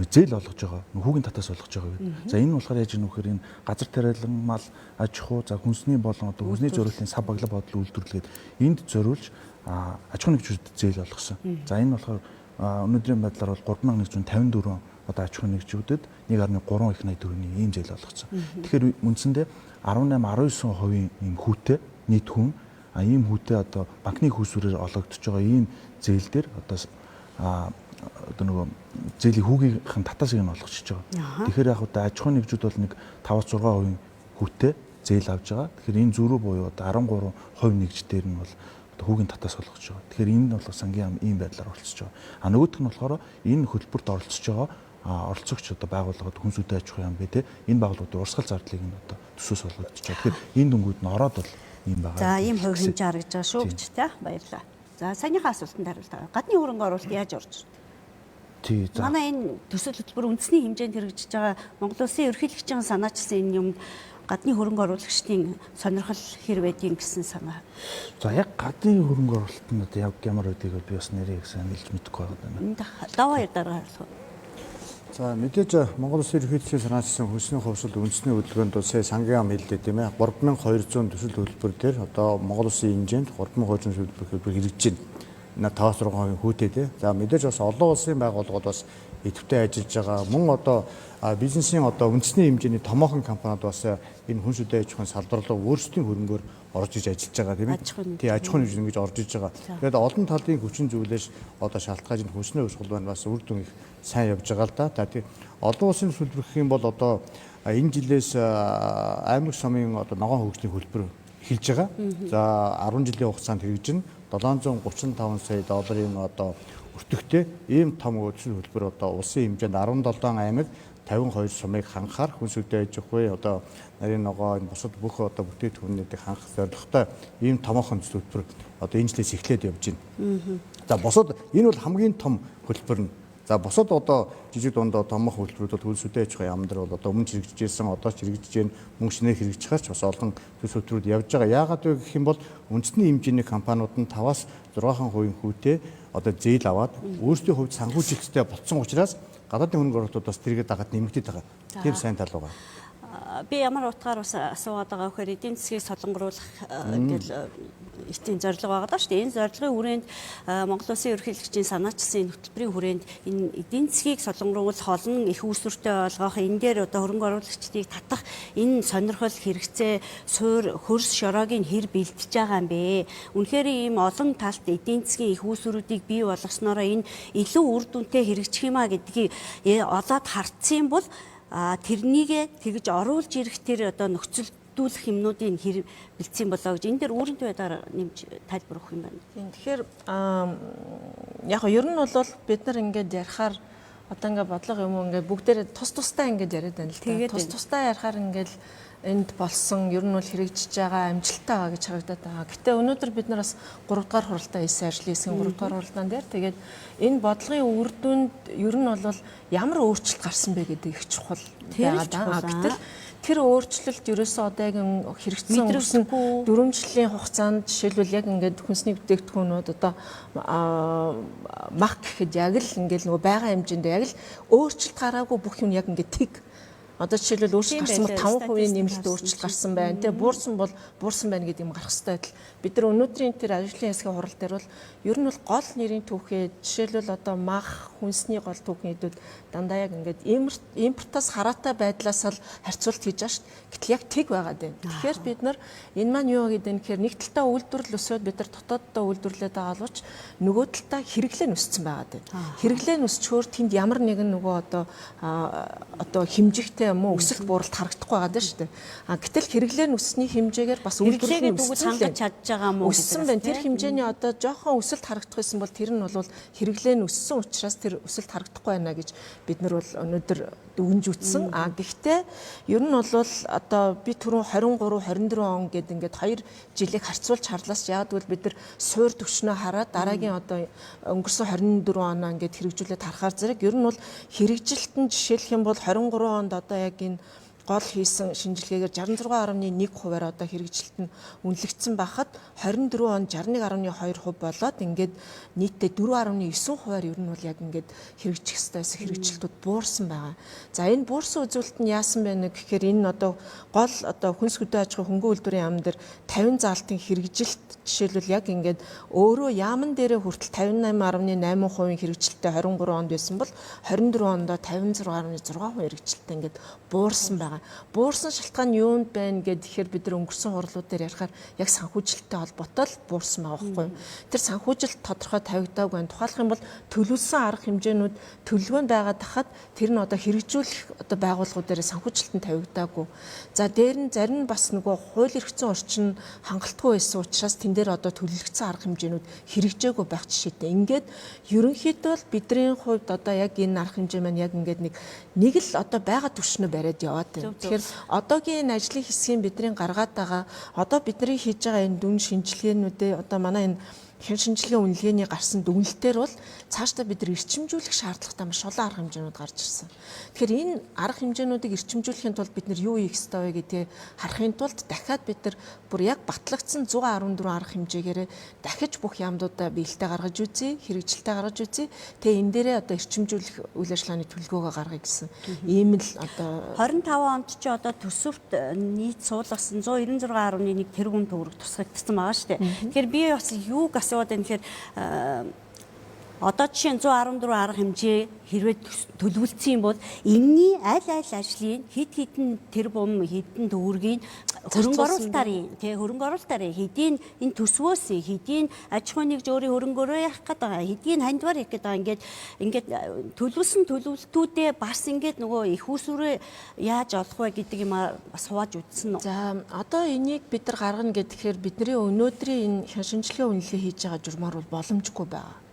зээл олгож байгаа, хүүгийн татаас олгож байгаа гэдэг. За энэ нь болохоор яаж юм вэхээр энэ газар тариалан, мал аж ахуй, за хүнсний болон одоо хүнсний зориултын сав баглаа бодол үйлдвэрлэгээд энд зориулж аж ахуйн нэгжүүдэд зээл олгосон. За энэ болохоор өнөөдрийн байдлаар бол 3154 одоо аж ахуйн нэгжүүдэд 1.3 их 80 төгрөгийн ийм зээл олгосон. Тэгэхээр үндсэндээ 18 19% ийм хүүтэй нийт хүн ийм хүүтэй одоо банкны хүүсвэрээр олгогдож байгаа ийм зээл дээр одоо одоо нөгөө зээлийн хүүгийнхэн татаас юм олгочж байгаа. Тэгэхээр яг одоо аж ахуйн нэгжүүд бол нэг 5-6% хүүтэй зээл авж байгаа. Тэгэхээр энэ зөрүү буюу одоо 13% нэгж дээр нь бол одоо хүүгийн татаас олгож байгаа. Тэгэхээр энэ нь бол сангийн яам ийм байдлаар оролцож байгаа. А нөгөөх нь болохоор энэ хөтөлбөрт оролцож байгаа оролцогч одоо байгууллагад хүнс үдэ аж ахуйн яам бэ те энэ байгууллагуудын урсгал зардлыг нь одоо төсөөс олгогдож байгаа. Тэгэхээр энэ дүнгууд нь ороод бол Ийм байгаа. За ийм хувь хэмжээ харагдаж байгаа шүү гэж та баярлалаа. За саяныхаа асуултанд хариулт авъя. Гадны хөрөнгө оруулалт яаж орж ирдэг? Тий, за. Манай энэ төсөл хөтөлбөр үндэсний хэмжээнд хэрэгжиж байгаа Монгол Улсын ерөнхийлөгчийн санаачилсан энэ юмд гадны хөрөнгө оруулагчдын сонирхол хэр байдгийг гэсэн санаа. За яг гадны хөрөнгө оруулалт нь одоо яг ямар байдгийг би бас нэрээ сайн хэлж мэдэхгүй байгаа даа. Энд даваа хоёр дараа хариулах. За мэдээж Монгол Улсын ерөнхийлөгчийн санаачилсан хүнсний хувьсгал үндэсний хөдөлгөөнд улсын сангийн яам хэллээ тийм ээ 3200 төсөл хөтөлбөр дээр одоо Монгол Улсын хэмжээнд 3200 хөтөлбөр хэрэгжиж байна. 5-6% хүүтэй тий. За мэдээж бас олон улсын байгууллагууд бас идэвхтэй ажиллаж байгаа. Мөн одоо бизнесийн одоо үндэсний хэмжээний томоохон компаниуд бас энэ хүнс хөдөө аж ахуйн салбар руу өөрсдийн хөрөнгөөр орж иж ажиллаж байгаа тийм ээ. Тий, аж ахуйн нэгж ингэж орж иж байгаа. Тэгээд олон талын хүчин зүйлээс одоо шалтгаалж энэ хүнсний хувьсгал байна бас үр дүн их сайн явж байгаа л да. За тий, олон улсын төлбөр гэх юм бол одоо энэ жилээс аймаг сумын одоо ногоон хөгжлийн хөтөлбөр эхэлж байгаа. За 10 жилийн хугацаанд хэрэгжинэ. 735 сая долларын одоо өртөгтэй ийм том төсөл хөтөлбөр одоо улсын хэмжээнд 17 аймаг 52 сумыг хангахаар хүнс хөдөө аж ахуй одоо нарийн ногоо энэ бусад бүх одоо бүтээгдэхүүнүүдийг хангах зорилготой ийм томоохон төсөл хөтөлбөр одоо энэ жилээс эхлээд явж байна. За бусад энэ бол хамгийн том хөтөлбөр нь. За бусад одоо жижиг дундаа томоохон хөтөлбөрүүд бол хүнс хөдөө аж ахуйн яам дээр бол одоо өмнө хэрэгжижсэн, одоо ч хэрэгжиж байна, мөн шинээр хэрэгжиж чаар ч бас олон төсөл хөтөлбөрүүд явж байгаа. Яагаад вэ гэх юм бол үндэсний хэмжээний компаниуд нь 5-6% хүүтэй одоо зээл аваад өөрсдийн хувьд санхүүжилттэй болцсон учраас гадаадын хөрөнгө оруулалтууд бас тэргээ дагаад нэмэгдээд байгаа. Тийм сайн тал байгаа. Би ямар утгаар бас асуугаад байгаа вэхээр эдийн засгийг солонгоруулах гэл эцсийн зорилго байгаа даа шүү дээ. Энэ зорилгын хүрээнд Монгол Улсын ерөнхийлөгчийн санаачилсан энэ хөтөлбөрийн хүрээнд энэ эдийн засгийг солонгоруулах, олон их үүсвэртэй болгох, энэ дээр одоо хөрөнгө оруулагчдыг татах энэ сонирхол хэрэгцээ суур хөрс шороогийн хэр бэлтэж байгаа юм бэ? Үнэхээр ийм олон талт эдийн засгийн их үүсвэрүүдийг бий болгосноороо энэ илүү үр дүнтэй хэрэгжих юм а гэдгийг олоод харцсан бол тэрнийгээ тэгж оруулж ирэх тэр одоо нөхцөлдүүлэх юмнуудыг хэр бэлдсэн болоо гэж энэ дээр үүрэн байдлаар нэмж тайлбар өгөх юм байна. Тийм, тэгэхээр яг ер нь бол бид нар ингээд ярихаар одоо ингээд бодлого юм уу ингээд бүгдээрээ тус тустай ингээд яриад байна л да. Тус тустай ярихаар ингээд энд болсон ер нь бол хэрэгжиж байгаа амжилттай байгаа гэж харагдаад байгаа. Гэтэ өнөөдөр бид нар бас 3 дугаар хуралдаа хийсэн ажлын хэсгийн 3 дугаар хуралдаан дээр тэгээд энэ бодлогын үр дүнд ер нь бол ямар өөрчлөлт гарсан бэ гэдэг их чухал байгаа даа. Гэтэл тэр өөрчлөлт ерөөсөө одоо яг хэрэгжсэн өнгөрсөн 4 жилийн хугацаанд жишээлбэл яг ингээд хүнсний бүтээгдэхүүнүүд одоо мах гэхэд яг л ингээд нөгөө байгаа хэмжээнд яг л өөрчлөлт гараагүй бүх юм яг ингээд тэг. Одоо жишээлбэл өөрчлөлт гарсан бол 5% нэмэлт өөрчлөлт гарсан байна. Тэ буурсан бол буурсан байна гэдэг юм гарах хэрэгтэй адил. Бид нар өнөөдрийн тэр ажлын хэсгийн хурал дээр бол ер нь бол гол нэрийн түүхээ жишээлбэл одоо мах хүнсний гол түүхнүүдүүд дандаа яг ингээд импортоос хараатай байдлаас л харьцуулт хийж байгаа шүү дээ. Гэтэл яг тэг байгаад байна. Тэгэхээр бид нар энэ маань юу гэдэг нь гэхээр нэг талдаа үйлдвэрлэл өсөөд бид нар дотооддоо үйлдвэрлээд байгаа боловч нөгөө талдаа хэрэглээ нь өссөн байгаад байна. Хэрэглээ нь өсчхөөр тэнд ямар нэгэн нөгөө одоо хэмжигтэй юм уу өсөлт бууралт харагдахгүй байгаа даа шүү дээ. А гэтэл хэрэглээ нь өссөний хэмжээгээр бас үйлдвэрлэл нь өссөн хангаж чадж байгаа мó өссөн байна. Тэр хэмжээний одоо жоохон өсөлт харагдах байсан бол тэр нь бол хэрэглээ нь өссөн учраас тэр өсөлт харагдахгүй байна гэж бид нар бол өнөөдөр дүгнж үтсэн. А гэхдээ ер нь бол одоо би түрүүн 23 24 он гээд ингээд 2 жилийг харьцуулж харлаас яг гэвэл бид нар суур төвшнөө хараад дараагийн одоо өнгөрсөн 24 оноо ингээд хэрэгжүүлээд харахаар зэрэг ер нь бол хэрэгжилт нь жишээлх юм бол 23 онд одоо яг энэ гол хийсэн шинжилгээгээр 66.1%-аар одоо хэрэгжилт нь үнэлэгдсэн байхад 24 онд 61.2% болоод ингээд нийтдээ 4.9%-аар ер нь бол яг ингээд хэрэгжих ёстой байсан хэрэгжилтүүд буурсан байгаа. За энэ буурсан үзүүлэлт нь яасан бэ нэ гэхээр энэ одоо гол одоо хүнс хөдөө аж ахуй хөнгөн үйлдвэрийн яам дээр 50 заалтын хэрэгжилт жишээлбэл яг ингээд өөрөө яамн дээрээ хүртэл 58.8% хэрэгжилттэй 23 онд байсан бол 24 онд 56.6% хэрэгжилттэй ингээд буурсан байгаа. Буурсан шалтгаан юунд байна гэхээр бид нар өнгөрсөн хурлууд дээр ярихаар яг санхүүжилттэй холбоотой л буурсан байгаа байхгүй юу. Тэр санхүүжилт тодорхой тавигдаагүй байна. Тухайлах юм бол төлөвлөсөн арга хэмжээнүүд төлөвлөгөөнд байгаа тахад тэр нь одоо хэрэгжүүлэх одоо байгууллагууд дээр санхүүжилт нь тавигдаагүй. За дээр нь зарим нь бас нөгөө хууль эрх зүйн орчин хангалтгүй байсан учраас тэн дээр одоо төлөвлөгдсөн арга хэмжээнүүд хэрэгжээгүй байх жишээтэй. Ингээд ерөнхийдөө л бидний хувьд одоо яг энэ арга хэмжээ маань яг ингээд нэг л одоо байгаа түвшнөө бариад яваад байна. дээ. Тэгэхээр одоогийн энэ ажлын хэсгийн бидний гаргаад байгаа, одоо бидний хийж байгаа энэ дүн шинжилгээнүүдээ, одоо манай энэ хян шинжилгээ үнэлгээний гарсан дүгнэлтээр бол цаашдаа бид нар эрчимжүүлэх шаардлагатай маш олон арга хэмжээнүүд гарч ирсэн. Тэгэхээр энэ арга хэмжээнүүдийг эрчимжүүлэхийн тулд бид нар юу хийх ёстой вэ гэдгээ харахын тулд дахиад бид нар бүр яг батлагдсан 114 арга хэмжээгээрээ дахиж бүх яамдуудаа биелэлтэй гаргаж үзье, хэрэгжилтэй гаргаж үзье. Тэгээ энэ дээрээ одоо эрчимжүүлэх үйл ажиллагааны төлөвлөгөөгөө гаргая гэсэн ийм л одоо 25 онд чи одоо төсөвт нийт суулгасан 196.1 тэрбум төгрөг тусгагдсан байгаа шүү дээ. Тэгэхээр би бас юуг асууад байна гэхээр одоо жишээ нь 114 арга хэмжээ хэрвээ төлөвлөсөн юм бол энэний аль аль ажлын хэд хэдэн тэрбум хэдэн төгрөгийн хөрөнгө оруулалтаар, тий, хөрөнгө оруулалтаар хэдийн энэ төсвөөс хэдийн аж ахуйн нэгж өөрийн хөрөнгөөрөө яах гээд байгаа, хэдийн хандвар хийх гээд байгаа, ингээд төлөвлөсөн төлөвлөлтүүдээ бас ингээд нөгөө их усүрээ яаж олох вэ гэдэг юм бас хувааж үзсэн үү? За, одоо энийг бид нар гаргана гэхээр бидний өнөөдрийн энэ хян шинжилгээ үнэлгээ хийж байгаа журмаар бол боломжгүй байгаа.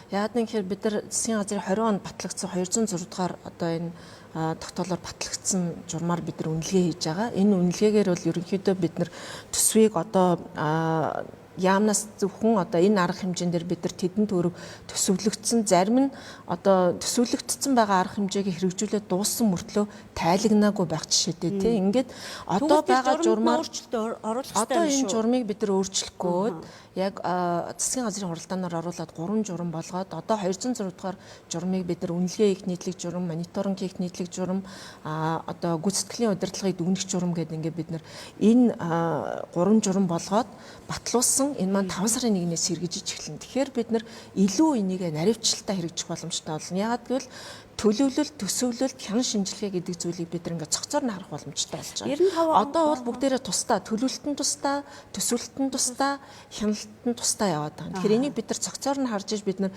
Яагаад гэхээр бид нар засгийн газрын 20 онд батлагдсан 206 дугаар одоо энэ тогтоолоор батлагдсан журмаар бид нар үнэлгээ хийж байгаа. Энэ үнэлгээгээр бол ерөнхийдөө бид нар төсвийг одоо яамнаас зөвхөн одоо энэ арга хэмжээн дээр бид нар тэдэн төгрөг төсөвлөгдсөн, зарим нь одоо төсөвлөгдсөн байгаа арга хэмжээг хэрэгжүүлээд дууссан мөртлөө тайлагнаагүй байх жишээтэй, тий. Ингээд одоо байгаа журмаар өөрчлөлт оруулах хэрэгтэй одоо энэ журмыг бид нар өөрчлөх гээд яг засгийн газрын хуралдаанаар оруулаад 3 журам болгоод одоо 206 дугаар журмыг бид нар үнэлгээ хийх нийтлэг журам, мониторинг хийх нийтлэг журам, одоо гүйцэтгэлийн удирдлагыг дүгнэх журам гэдэг ингээд бид нар энэ 3 журам болгоод батлуулсан. Энэ маань 5 сарын 1-ээс хэрэгжиж эхэлнэ. Тэгэхээр бид нар илүү энийг наривчлалтаа хэрэгжих боломжтой болно. Яагаад гэвэл төлөвлөлт, төсөвлөлт, хян шинжилгээ гэдэг зүйлийг бид нар ингээд цогцоор нь харах боломжтой болж байгаа. Одоо бол бүгдээрээ тусдаа, төлөвлөлт нь тусдаа, төсөвлөлт нь тусдаа, хяналт нь тусдаа яваад байгаа. Тэгэхээр энийг бид нар цогцоор нь харж иж бид нар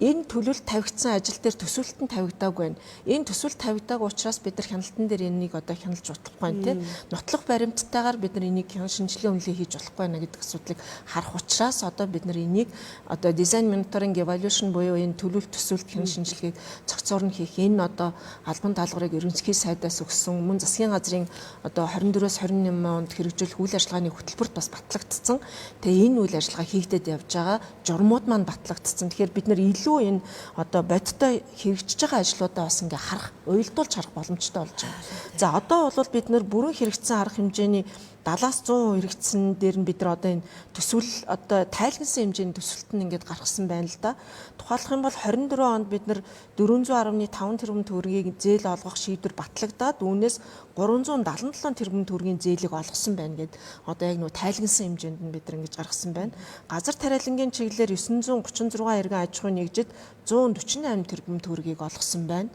энэ төлөвлөлт тавигдсан ажил дээр төсөвлөлт нь тавигдаагүй байна. Энэ төсөвлөлт тавигдаагүй учраас бид нар хяналтан дээр энийг одоо хяналж болохгүй байна, тий. Нотлох баримттайгаар бид нар энийг хян шинжилгээ үнэлгээ хийж болохгүй байна гэдэг асуудлыг харах учраас одоо бид нар энийг одоо дизайн мониторинг evaluation буюу энэ төлөвлөлт, төсөвлөлт, хян шинжилгээг цогцоор нь хийх. Энэ одоо албан даалгаврыг ерөнхий сайдаас өгсөн, мөн засгийн газрын одоо 24-өөс 28 онд хэрэгжүүлэх үйл ажиллагааны хөтөлбөрт бас батлагдсан. Тэгээ энэ үйл ажиллагаа хийгдээд явж байгаа журмууд маань батлагдсан. Тэгэхээр бид нар илүү энэ одоо бодиттой хэрэгжиж байгаа ажлуудаа бас ингээ харах, уялдуулж харах боломжтой болж байгаа. За, одоо бол бид нар бүрэн хэрэгжсэн арга хэмжээний 70-аас 100% хэрэгжсэн дээр нь бид нар одоо энэ төсвөл одоо тайлгнасан хэмжээний төсөлт нь ингээд гаргасан байна л да. Тухайлах юм бол 24 онд бид нар 410.5 тэрбум төгрөгийг зээл олгох шийдвэр батлагдаад үүнээс 377 тэрбум төгрөгийн зээлийг олгосон байна гэд одоо яг нөгөө тайлгнасан хэмжээнд нь бид нар ингэж гаргасан байна. Газар тариалангийн чиглэлээр 936 иргэн аж ахуйн нэгжид 148 тэрбум төгрөгийг олгосон байна.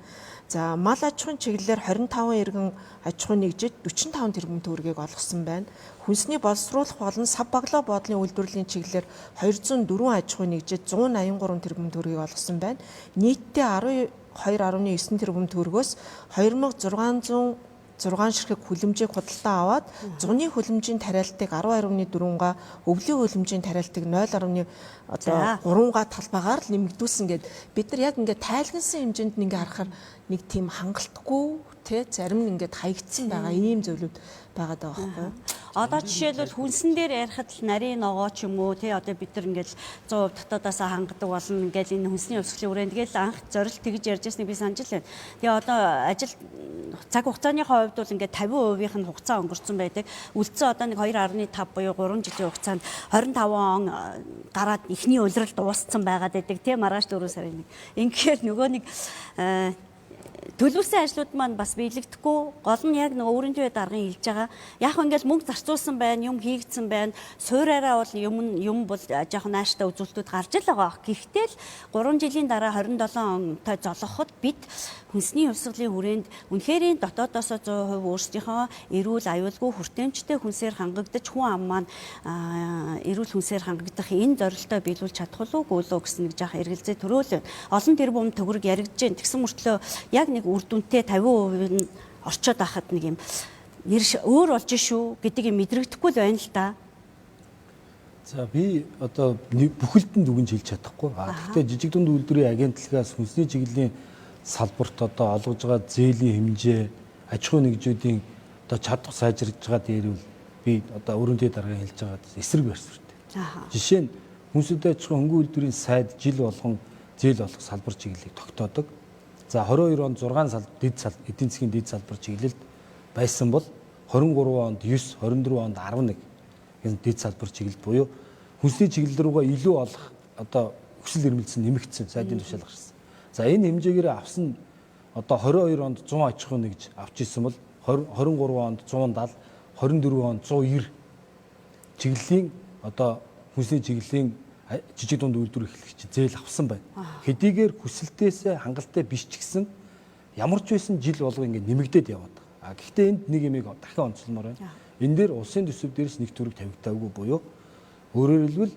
За, мал аж ахуйн чиглэлээр 25 иргэн аж ахуйн нэгжид 45 тэрбум төгрөгийг олгосон байна. Хүнсний боловсруулах болон сав баглаа бодлын үйлдвэрлэлийн чиглэлээр 204 аж ахуйн нэгжид 183 тэрбум төгрөгийг олгосон байна. Нийтдээ 12.9 тэрбум төгрөгөөс 2606 ширхэг хүлэмжийг худалдан аваад зуны хүлэмжийн тариалтыг 10.4-га, өвлийн хүлэмжийн тариалтыг 0.3-га талбайгаар л нэмэгдүүлсэн гэд бид нар яг ингээд тайлгнасан хэмжээнд нь ингээд харахаар нэг тийм хангалтгүй, тий, зарим нь ингээд хаягдсан байгаа ийм зүйлүүд байгаа даа байхгүй юу? Одоо жишээлбэл хүнсэн дээр ярихад л нарийн ногоо ч юм уу, тий, одоо бид нар ингээд 100% дотоодоосоо хангадаг болно ингээл энэ хүнсний хувьсгалын хүрээнд тэгэл анх зорилт тэгж ярьж байсныг би санаж л байна. Тэгээ одоо ажил цаг хугацааныхаа хувьд бол ингээд 50%-ийнх нь хугацаа өнгөрцөн байдаг. Үлдсэн одоо нэг 2.5 буюу 3 жилийн хугацаанд 25 он гараад эхний улирал дууссан байгаад байдаг, тий, маргааш 4 сарын 1. Ингээд нөгөө нэг төлөвлөсөн ажлууд маань бас биелэгдэхгүй, гол нь яг нөгөө өөрийн төв даргын хэлж байгаа. Яг ингээл мөнгө зарцуулсан байна, юм хийгдсэн байна. Суураараа бол юм бол жоохон нааштай үзүүлэлтүүд гарч л байгаа. Гэхдээ л 3 жилийн дараа 27 онтой золгоход бид хүнсний хувьсгалын хүрээнд үнэхээр дотоодоосоо 100% өөрсдийнхөө эрүүл аюулгүй хүртээмжтэй хүнсээр хангагдаж хүн ам маань эрүүл хүнсээр хангагдах энэ зорилттой биелүүлж чадах уу үгүй гэсэн нэг жоох эргэлзээ төрөөл. Олон тэрбум төгрөг яригдж байна. Тэгсэн мөртлөө яг нэг үр дүнтэй 50% нь орчоод байхад нэг юм нэр өөр болж шүү гэдэг юм мэдрэгдэхгүй л байна л да. За, би одоо бүхэлд нь дүгнж хэлж чадахгүй. А гэхдээ жижиг дунд үйлдвэрийн агентлагаас хүнсний чиглэлийн салбарт одоо олгож байгаа зээлийн хэмжээ, аж ахуйн нэгжүүдийн одоо чадах сайжирж байгаа дээр бол би одоо өрөөндөө дараагийн хэлж байгаа эсрэг барь суурьтай. Жишээ нь хүнсэд аж ахуйн хөнгөн үйлдвэрийн сайд жил болгон зээл олох салбар чиглэлийг тогтоодог. За 22 онд 6 сал дэд сал эдийн засгийн дэд салбар чиглэлд байсан бол 23 онд 9, 24 онд 11 гэсэн дэд салбар чиглэлд буюу хүнсний чиглэл рүүгээ илүү олох одоо хүсэл эрмэлзэл нэмэгдсэн, сайдын тушаал гарсан. За энэ хэмжээгээр авсан одоо 22 онд 100 аж ахуйн нэгж авч исэн бол 23 онд 170, 24 онд 190 чиглэлийн одоо хүнсний чиглэлийн жижиг дунд үйлдвэр эрхлэгч зээл авсан байна. Хэдийгээр хүсэлтээсээ хангалттай биш ч гэсэн ямар ч байсан жил болго ингэ нэмэгдээд яваад байгаа. А гэхдээ энд нэг юмыг дахин онцлмоор байна. Энэ дээр улсын төсөв дээрс нэг төгрөг тавигдаагүй буюу өөрөөр хэлбэл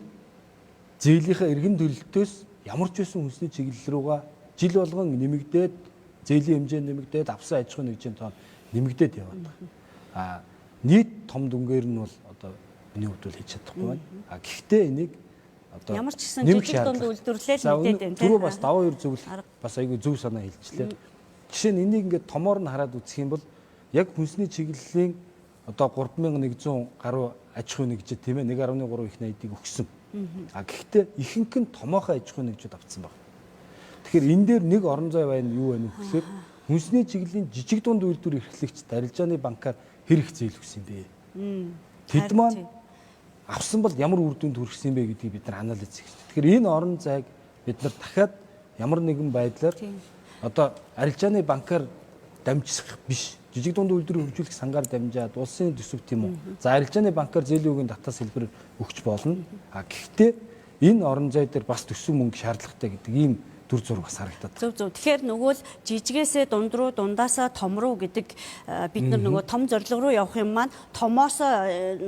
зээлийнхээ эргэн төлөлтөөс ямар ч байсан хүнсний чиглэл рүүгээ жил болгон нэмэгдээд зээлийн хэмжээ нэмэгдээд авсан аж ахуйн нэгжийн тоон нэмэгдээд яваад байгаа. А нийт том дүнгээр нь бол одоо миний хувьд бол хийж чадахгүй байна. А гэхдээ энийг одоо ямар ч гэсэн жижиг дунд үйлдвэрлэл мэдээд байна. Түрүү бас даваа хоёр зөвлөх бас айгүй зөв санаа хэлжлээ. Жишээ нь энийг ингээд томоор нь хараад үзэх юм бол яг хүнсний чиглэлийн одоо 3100 гаруй аж ахуйн нэгжид тийм ээ 1.3 их найдыг өгсөн. А гэхдээ ихэнх нь томоохон аж ахуйн нэгжүүд авцсан байна. Тэгэхээр энэ дээр нэг орон зай байна юу байна вэ гэхээр хүнсний чиглэлийн жижиг дунд үйлдвэр эрхлэгч арилжааны банкар хэр их зээл өгсөн юм бэ? Тэд маань авсан бол ямар үр дүнд хүрсэн юм бэ гэдгийг бид нар анализ хийх хэрэгтэй. Тэгэхээр энэ орон зайг бид нар дахиад ямар нэгэн байдлаар одоо арилжааны банкар дамжих биш, жижиг дунд үйлдвэрийг хөгжүүлэх сангаар дамжаад улсын төсөв тийм үү. За арилжааны банкар зээлийн үгийн татаас хэлбэр өгч болно. А гэхдээ энэ орон зай дээр бас төсөв мөнгө шаардлагатай гэдэг ийм дүр зураг бас харагдаад. Зөв зөв. Тэгэхээр нөгөө л жижигээсээ дунд руу, дундаасаа том руу гэдэг бид нар нөгөө том зорилго руу явах юм маань томоос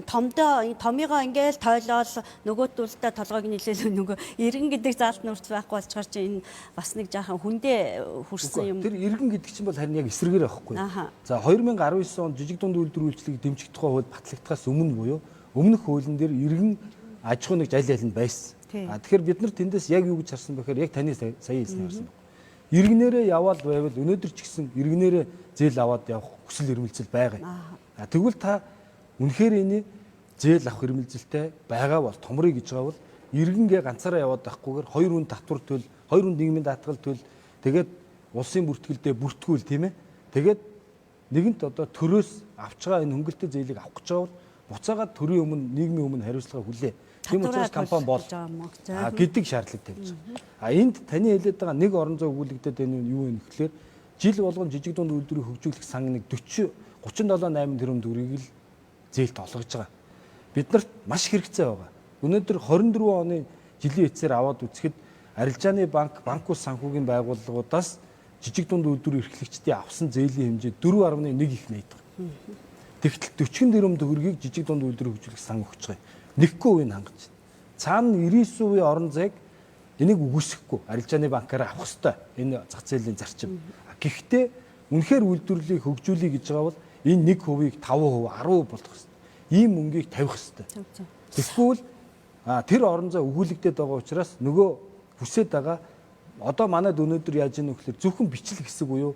томдоо томыгоо ингээл тойлоол нөгөөдүүлдэ толгойг нийлээл нөгөө иргэн гэдэг заалт нүрц байхгүй болчихор чи энэ бас нэг жаахан хүндээ хүрсэн юм. Тэр иргэн гэдэг чинь бол харин яг эсрэгээр байхгүй. За 2019 онд жижиг дунд үйлдвэр үйлчлэгийг дэмжих тухай хууль батлагдахаас өмнө буюу өмнөх хуулийн дээр иргэн аж ахуйн нэгж аль аль нь байсан. А тэгэхээр бид нар тэндээс яг юу гэж харсан бэхээр яг таны сая хэлснийг харсан байна. Иргэнээрээ яваал байвал өнөөдөр ч гэсэн иргэнээрээ зээл аваад явах хүсэл эрмэлзэл байгаа юм. А тэгвэл та үнэхээр энэ зээл авах эрмэлзэлтэй байгаа бол томрыг гэж байгаа бол иргэнгээ ганцаараа яваад байхгүйгээр хоёр хүн татвар төл, хоёр хүн нийгмийн даатгал төл, тэгээд улсын бүртгэлдээ бүртгүүл тийм ээ. Тэгээд нэгэнт одоо төрөөс авч байгаа энэ хөнгөлтэй зээлийг авах гэж байгаа бол буцаагаад төрийн өмнө нийгмийн өмнө хариуцлага хүлээ. Тийм учраас компани бол гэдэг шаардлага тавьж байгаа. А энд таны хэлээд байгаа нэг орон зай өгүүлэгдээд байна нь юу вэ гэхээр жил болгон жижиг дунд үйлдвэрийг хөгжүүлэх сан нэг 40 37 8 тэрбум төгрөгийг л зээлт олгож байгаа. Бид нарт маш хэрэгцээ байгаа. Өнөөдөр 24 оны жилийн эцсээр аваад үзэхэд арилжааны банк, банк ус санхүүгийн байгууллагуудаас жижиг дунд үйлдвэр эрхлэгчдийн авсан зээлийн хэмжээ 4.1 их нээдэг. Тэгтэл 40 тэрбум төгрөгийг жижиг дунд үйлдвэр хөгжүүлэх сан өгч байгаа. Нэггүй үеийг хангаж байна. Цаана 99% орон зайг энийг үгүйсэхгүй арилжааны банкаараа авах ёстой. Энэ зах зээлийн зарчим. Гэхдээ үнэхээр үйлдвэрлэлийг хөгжүүлэе гэж байгаа бол энэ 1%-ийг 5%, 10% болгох ёстой. Ийм мөнгийг тавих ёстой. Тэгвэл тэр орон зай өгүүлэгдээд байгаа учраас нөгөө хүсээд байгаа одоо манайд өнөөдөр яаж ийм нөхлөр зөвхөн бичлэг хэсэг буюу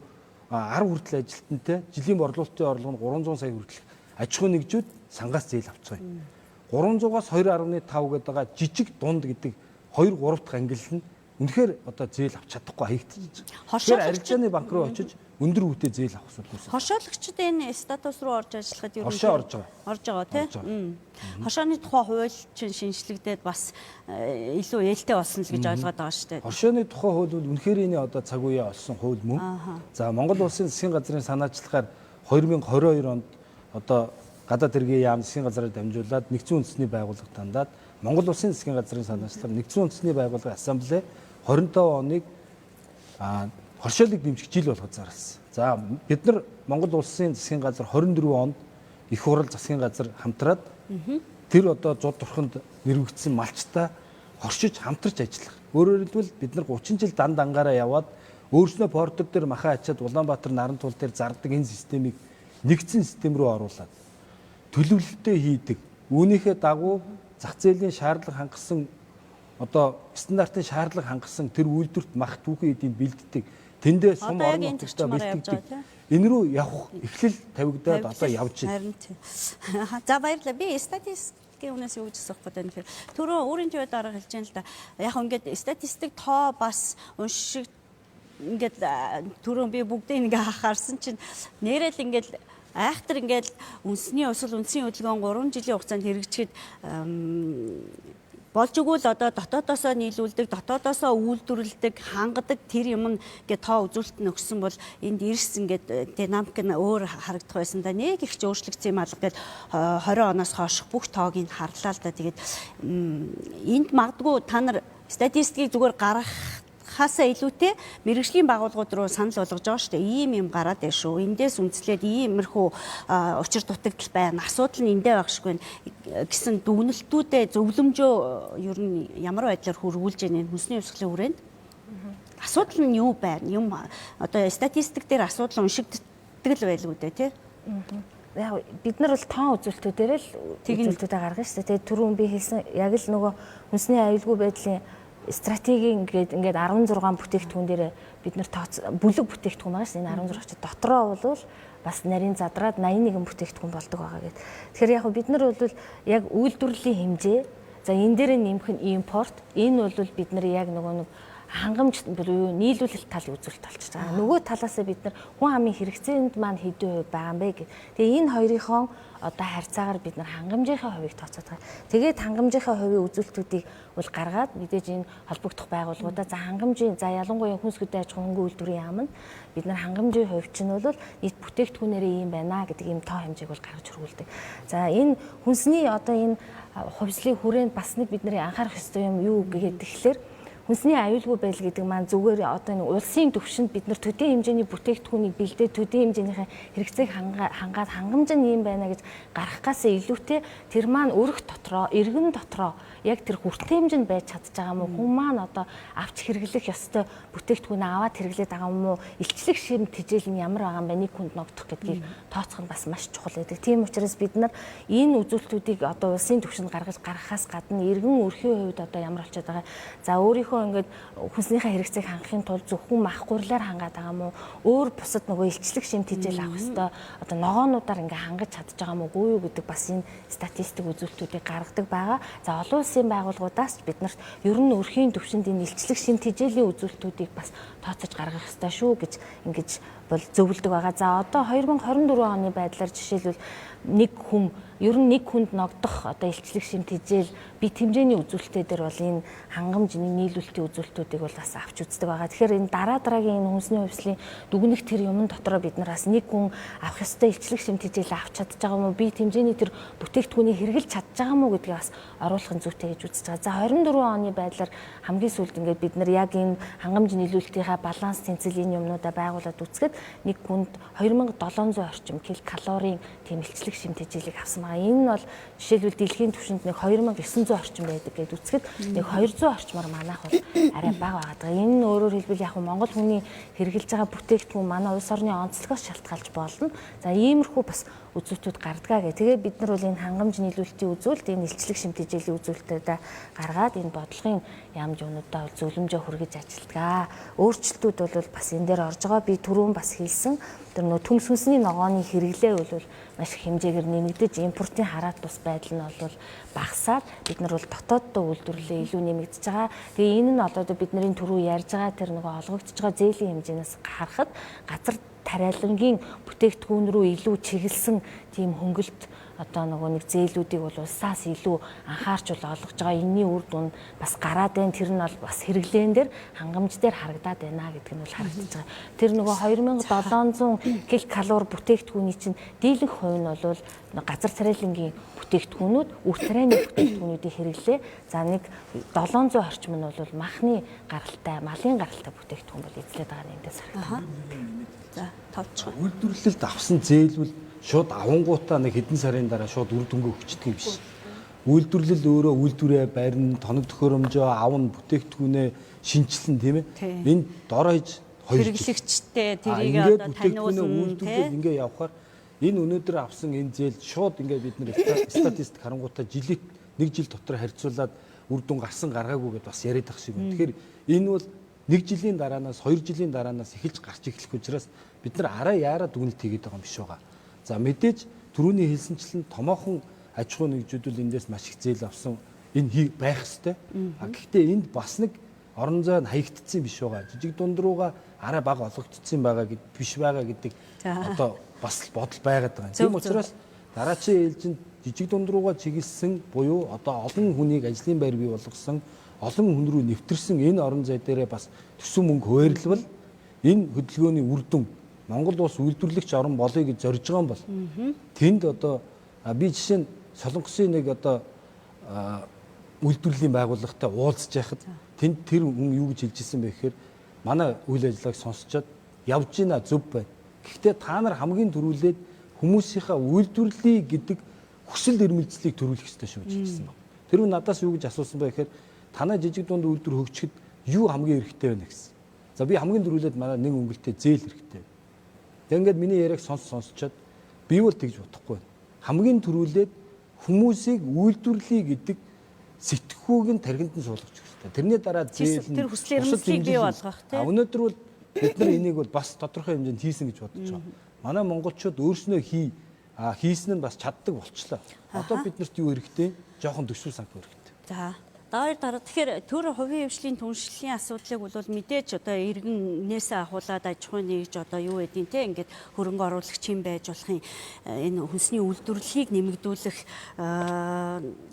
10 хүртэл ажилтнтай жилийн борлуулалтын орлого нь 300 сая хүртэлх аж ахуйн нэгжүүд сангаас зээл авч байгаа юм. 300-аас 2.5 гэдэг байгаа жижиг дунд гэдэг 2 3 дахь ангилал нь үнэхээр одоо зээл авч чадахгүй хаягдчихж байгаа. Тэгэхээр арилжааны банк руу очиж өндөр үүтэй зээл авах асуудал үүсэж. Хоршоолагчид энэ статус руу орж ажиллахад ер нь хоршоо орж байгаа. Орж байгаа тий. Хоршооны тухай хууль чинь шинжлэгдээд бас илүү ээлтэй болсон л гэж ойлгоод байгаа шүү дээ. Хоршооны тухай хууль бол үнэхээр энэ одоо цаг үеэ олсон хууль мөн. За Монгол улсын засгийн газрын санаачлагаар 2022 онд одоо гадаад хэргийн яам засгийн газраар дамжуулаад нэгдсэн үндэсний байгууллага дандаад Монгол улсын засгийн газрын санаачлагаар нэгдсэн үндэсний байгууллагын ассамблей 25 оныг хоршоолыг дэмжих жил болгож зарласан. За бид нар Монгол улсын засгийн газар 24 онд их хурал засгийн газар хамтраад тэр одоо зуд турханд нэрвэгдсэн малчтай хоршиж хамтарч ажиллах. Өөрөөр хэлбэл бид нар 30 жил дан дангаараа яваад өөрснөө портер дээр махаа ачаад Улаанбаатар Нарантуул дээр зардаг энэ системийг нэгдсэн систем рүү оруулаад төлөвлөлтөө хийдэг. Үүнийхээ дагуу зах зээлийн шаардлага хангасан одоо стандартын шаардлага хангасан тэр үйлдвэрт мах түүхэн эдийн бэлддэг Тэндээ сум орон нутагтаа бэлтгэдэг. Энэ рүү явах эхлэл тавигдаад одоо явж байна. Харин тийм. За баярлалаа. Би статистикийн үнээс юу гэж асуух гэдэг юм тэгэхээр түрүү өөрийн твд дарга хэлж байна л да. Яг ингээд статистик тоо бас уншиг ингээд түрүү би бүгдийг ингээ харсан чинь нэрэл ингээд айхтар ингээд үндэсний усал үндсийн хөдөлгөөн 3 жилийн хугацаанд хэрэгжихэд болж өгвөл одоо дотоодоосоо нийлүүлдэг, дотоодоосоо үйлдвэрлэдэг, хангадаг тэр юм ингээд тоо үзүүлэлт нь өгсөн бол энд эрс ингээд динамик нь өөр харагдах байсан да. Нэг их ч өөрчлөгдсөн юм алга гээд 20 оноос хойш бүх тоог нь харлаа л да. Тэгээд энд магадгүй та нар статистикийг зүгээр гаргах хаасаа илүүтэй мэрэгжлийн байгууллагууд руу санал болгож байгаа шүү дээ. Ийм юм гараад байна шүү. Эндээс үндэслээд иймэрхүү учир дутагдал байна. Асуудал нь эндээ байх шгүй гэсэн дүгнэлтүүдээ зөвлөмжөө ер нь ямар байдлаар хөрвүүлж яах нь хүнсний хувьсгалын хүрээнд асуудал нь юу байна? Юм одоо статистик дээр асуудал уншигддаг л байлгүй дээ, тий? Яг бид нар бол тоон үзүүлэлтүүдээр л үзүүлэлтүүдээ гаргана шүү дээ. Тэгээд түрүүн би хэлсэн яг л нөгөө хүнсний аюулгүй байдлын стратеги ингээд 16 бүтээгдэхүүн дээр бид нар тооц бүлэг бүтээгдэхүүн байгаа шин энэ 16 чи дотроо бол бас нарийн задраад 81 бүтээгдэхүүн болдог байгаа гэд. Тэгэхээр яг бид нар бол яг үйлдвэрлэлийн хэмжээ за энэ дээр нэмэх нь импорт энэ бол бид нар яг нөгөө нэг хангамж буюу нийлүүлэлт тал үзүүлэлт болчихж байгаа. Нөгөө талаасаа бид нар хүн амын хэрэгцээнд маань хэдэн хувь байгаа юм бэ гэх. Тэгээ энэ хоёрынхон одоо харьцаагаар бид нар хангамжийнхаа хувийг тооцоод байгаа. Тэгээд хангамжийнхаа хувийн үзүүлэлтүүдийг бол гаргаад мэдээж энэ холбогдох байгууллагуудаа за хангамжийн за ялангуяа хүнс хөдөө аж ахуйн хөнгөн үйлдвэрийн яам нь бид нар хангамжийн хувь чинь бол нийт бүтээгдэхүүнээрээ ийм байна гэдэг ийм тоо хэмжээг бол гаргаж хөрвүүлдэг. За энэ хүнсний одоо энэ хувьслын хүрээнд бас нэг бидний анхаарах ёстой юм юу гэхэд тэгэхээр хүнсний аюулгүй байдал гэдэг маань зүгээр одоо энэ улсын түвшинд бид нар төдий хэмжээний бүтээгдэхүүнийг бэлдээд төдий хэмжээнийхээ хэрэгцээг хангаад хангамж нь ийм байна гэж гаргахаас илүүтэй тэр маань өрх дотроо, иргэн дотроо яг тэр хүртээмж нь байж чадж байгаа мó хүн маань одоо авч хэрэглэх ёстой бүтээгдэхүүнээ аваад хэрэглээд байгаа мó илчлэг шим тэжээл нь ямар байгаа юм бэ нэг хүнд ногдох гэдгийг тооцох нь бас маш чухал байдаг. Тийм учраас бид нар энэ үзүүлэлтүүдийг одоо улсын түвшинд гаргаж гаргахаас гадна иргэн өрхийн хувьд одоо ямар болчиход байгаа. За өөрийнхөө ингээд хүнснийхээ хэрэгцээг хангахын тулд зөвхөн мах гурлаар хангаад байгаа мó өөр бусад нөгөө илчлэг шим тэжээл авах ёстой одоо ногоонуудаар ингээд хангаж чадж байгаа мó үгүй юу гэдэг бас энэ статистик үзүүлэлтүүдийг гаргадаг байгаа. За олон улсын байгууллагуудаас бид нарт ер нь өрхийн түвшинд энэ илчлэг шим тэжээлийн үзүүлэлтүүдийг бас тооцож гаргах ёстой шүү гэж ингэж бол зөвлөдөг байгаа. За одоо 2024 оны байдлаар жишээлбэл нэг хүн ер нь нэг хүнд ногдох одоо илчлэг шим тэжээл бит хэмжээний үзүүлэлтээ дээр бол энэ хангамж нийлүүлэлтийн үзүүлэлтүүдийг бол бас авч үздэг байгаа. Тэгэхээр энэ дараа дараагийн энэ хүнсний хувьслын дүгнэх тэр юмн дотроо бид нар бас нэг хүн авах ёстой илчлэг шим тэжээл авч чадж байгаа юм уу? Бит хэмжээний тэр бүтээгдэхүүнийг хэрэглэж чадж байгаа юм уу гэдгийг бас оруулах нь зүйтэй гэж үзэж байгаа. За 24 оны байдлаар хамгийн сүүлд ингээд бид нар яг энэ хангамж нийлүүлэлтийнхаа баланс тэнцэл энэ юмнуудаа байгуулад үзэхэд нэг хүнд 2700 орчим килокалорийн тийм илчлэг шим тэжээлийг авсан байгаа. Энэ нь бол жишээлбэл дэлхийн түвшинд нэг 2900 орчим байдаг гэдээ үзэхэд нэг 200 орчмоор манайх бол арай бага байгаа. Энэ нь өөрөөр хэлбэл яг Монгол хүний хэрэглэж байгаа бүтээгдэхүүн манай улс орны онцлогоос шалтгаалж болно. За иймэрхүү бас үзүүлэлтүүд гардгаа гэх. Тэгээ бид нар бол энэ хангамж нийлүүлэлтийн үзүүлэлт, энэ илчлэг шим тэжээлийн үзүүлэлтүүдээ гаргаад энэ бодлогын яамж юмнуудаа бол зөвлөмжөө хүргэж ажилладаг. Өөрчлөлтүүд бол бас энэ дээр орж байгаа. Би түрүүн бас хэлсэн. Тэр нөө төмс хүнсний ногооны хэрэглээ бол маш их хэмжээгээр нэмэгдэж, импортын хараат тус байдал нь бол багасаад бид нар бол дотооддоо үйлдвэрлэлээ илүү нэмэгдэж байгаа. Тэгээ энэ нь одоо бидний түрүү ярьж байгаа тэр нөгөө олгогдож байгаа зээлийн хэмжээнээс харахад газар тариалангийн бүтээгдэхүүн рүү илүү чиглэсэн тийм хөнгөлт одоо нөгөө нэг зээлүүдийг бол улсаас илүү анхаарч бол олгож байгаа. Энийний үр дүн бас гараад байна. Тэр нь бол бас хэрэглээн дээр хангамж дээр харагдаад байна гэдэг нь бол харагдаж байгаа. Тэр нөгөө 2700 ккал бүтээгдэхүүний чинь дийлэнх хувь нь бол газар тариалангийн бүтээгдэхүүнүүд, үр тарианы бүтээгдэхүүнүүдийн хэрэглээ. За нэг 700 орчим нь бол махны гаралтай, малын гаралтай бүтээгдэхүүн бол эзлээд байгаа нь эндээс харагдана. За товчхон. Үйлдвэрлэлд авсан зээлвэл шууд авангуудаа нэг хэдэн сарын дараа шууд үр дүнгээ өгчдөг юм биш. Үйлдвэрлэл өөрөө үйлдвэрээ барина, тоног төхөөрөмжөө авна, бүтээгдэхүүнээ шинжилсэн тийм ээ. Энэ дор хаяж 2 жил. Хэрэглэгчтэй тэрийг одоо таниулна, үйлдвэрлэл ингээ явахаар энэ өнөөдөр авсан энэ зээл шууд ингээ бид нэр статистик харангуутаа жилийн нэг жил дотор харьцуулаад үр дүн гарсан гаргаагүй гэдээ бас яриад ах шиг байна. Тэгэхээр энэ бол 1 жилийн дараанаас 2 жилийн дараанаас эхэлж гарч эхлэх учраас бид нар араа яараа дүгнэлт хийгээд байгаа юм биш байгаа. За мэдээж түрүүний хэлсэнчлэн томоохон аж ахуйн нэгжүүд бол эндээс маш их зээл авсан энэ байх ёстой. А гэхдээ энд бас нэг орон зай нь хаягдцсан биш байгаа. Жижиг дунд руугаа арай бага олгогдсон байгаа гэд биш байгаа гэдэг одоо бас бодол байгаад байгаа. Тийм учраас дараачийн ээлжинд жижиг дунд руугаа чиглэсэн буюу одоо олон хүнийг ажлын байр бий болгосон, олон хүн рүү нэвтэрсэн энэ орон зай дээрээ бас төсөн мөнгө хуваарлавал энэ хөдөлгөөний үр дүн Монгол улс үйлдвэрлэгч орн болъё гэж зорж байгаа юм бол тэнд одоо би жишээ нь Солонгосын нэг одоо үйлдвэрлэлийн байгууллагатай уулзж байхад тэнд тэр хүн юу гэж хэлж ирсэн бэ гэхээр манай үйл ажиллагааг сонсчоод явж гинэ зөв байна. Гэхдээ та нар хамгийн түрүүлээд хүмүүсийнхаа үйлдвэрлэе гэдэг хүсэл эрмэлзлийг төрүүлэх ёстой шүү гэж хэлсэн байна. Тэр хүн надаас юу гэж асуусан бэ гэхээр танай жижиг дунд үйлдвэр хөгжихэд юу хамгийн хэрэгтэй вэ гэсэн. За би хамгийн түрүүлээд манай нэг өнгөлтэй зээл хэрэгтэй. Тэг ингээд миний яриаг сонсчоод би бол тэгж бодохгүй байна. Хамгийн түрүүлээд хүмүүсийг үйлдвэрлэе гэдэг сэтгхүүг нь тархинд нь суулгах хэрэгтэй. Тэрний дараа зээл нь тэр хүсэл эрмэлзлийг бий болгох тийм. Өнөөдөр бол бид нар энийг бол бас тодорхой хэмжээнд хийсэн гэж бодож байгаа. Манай монголчууд өөрснөө хийсэн нь бас чаддаг болчлоо. Одоо биднэрт юу хэрэгтэй? Жохон төсвөр санхүү хэрэгтэй. За Доор дараа тэгэхээр төр хувийн хвшлийн түншлэлийн асуудлыг бол мэдээж одоо иргэннээсээ ахуулаад аж ахуйн нэгж одоо юу гэдгийг те ингээд хөрөнгө оруулагч юм байж болох юм энэ хүнсний үйлдвэрлэлийг нэмэгдүүлэх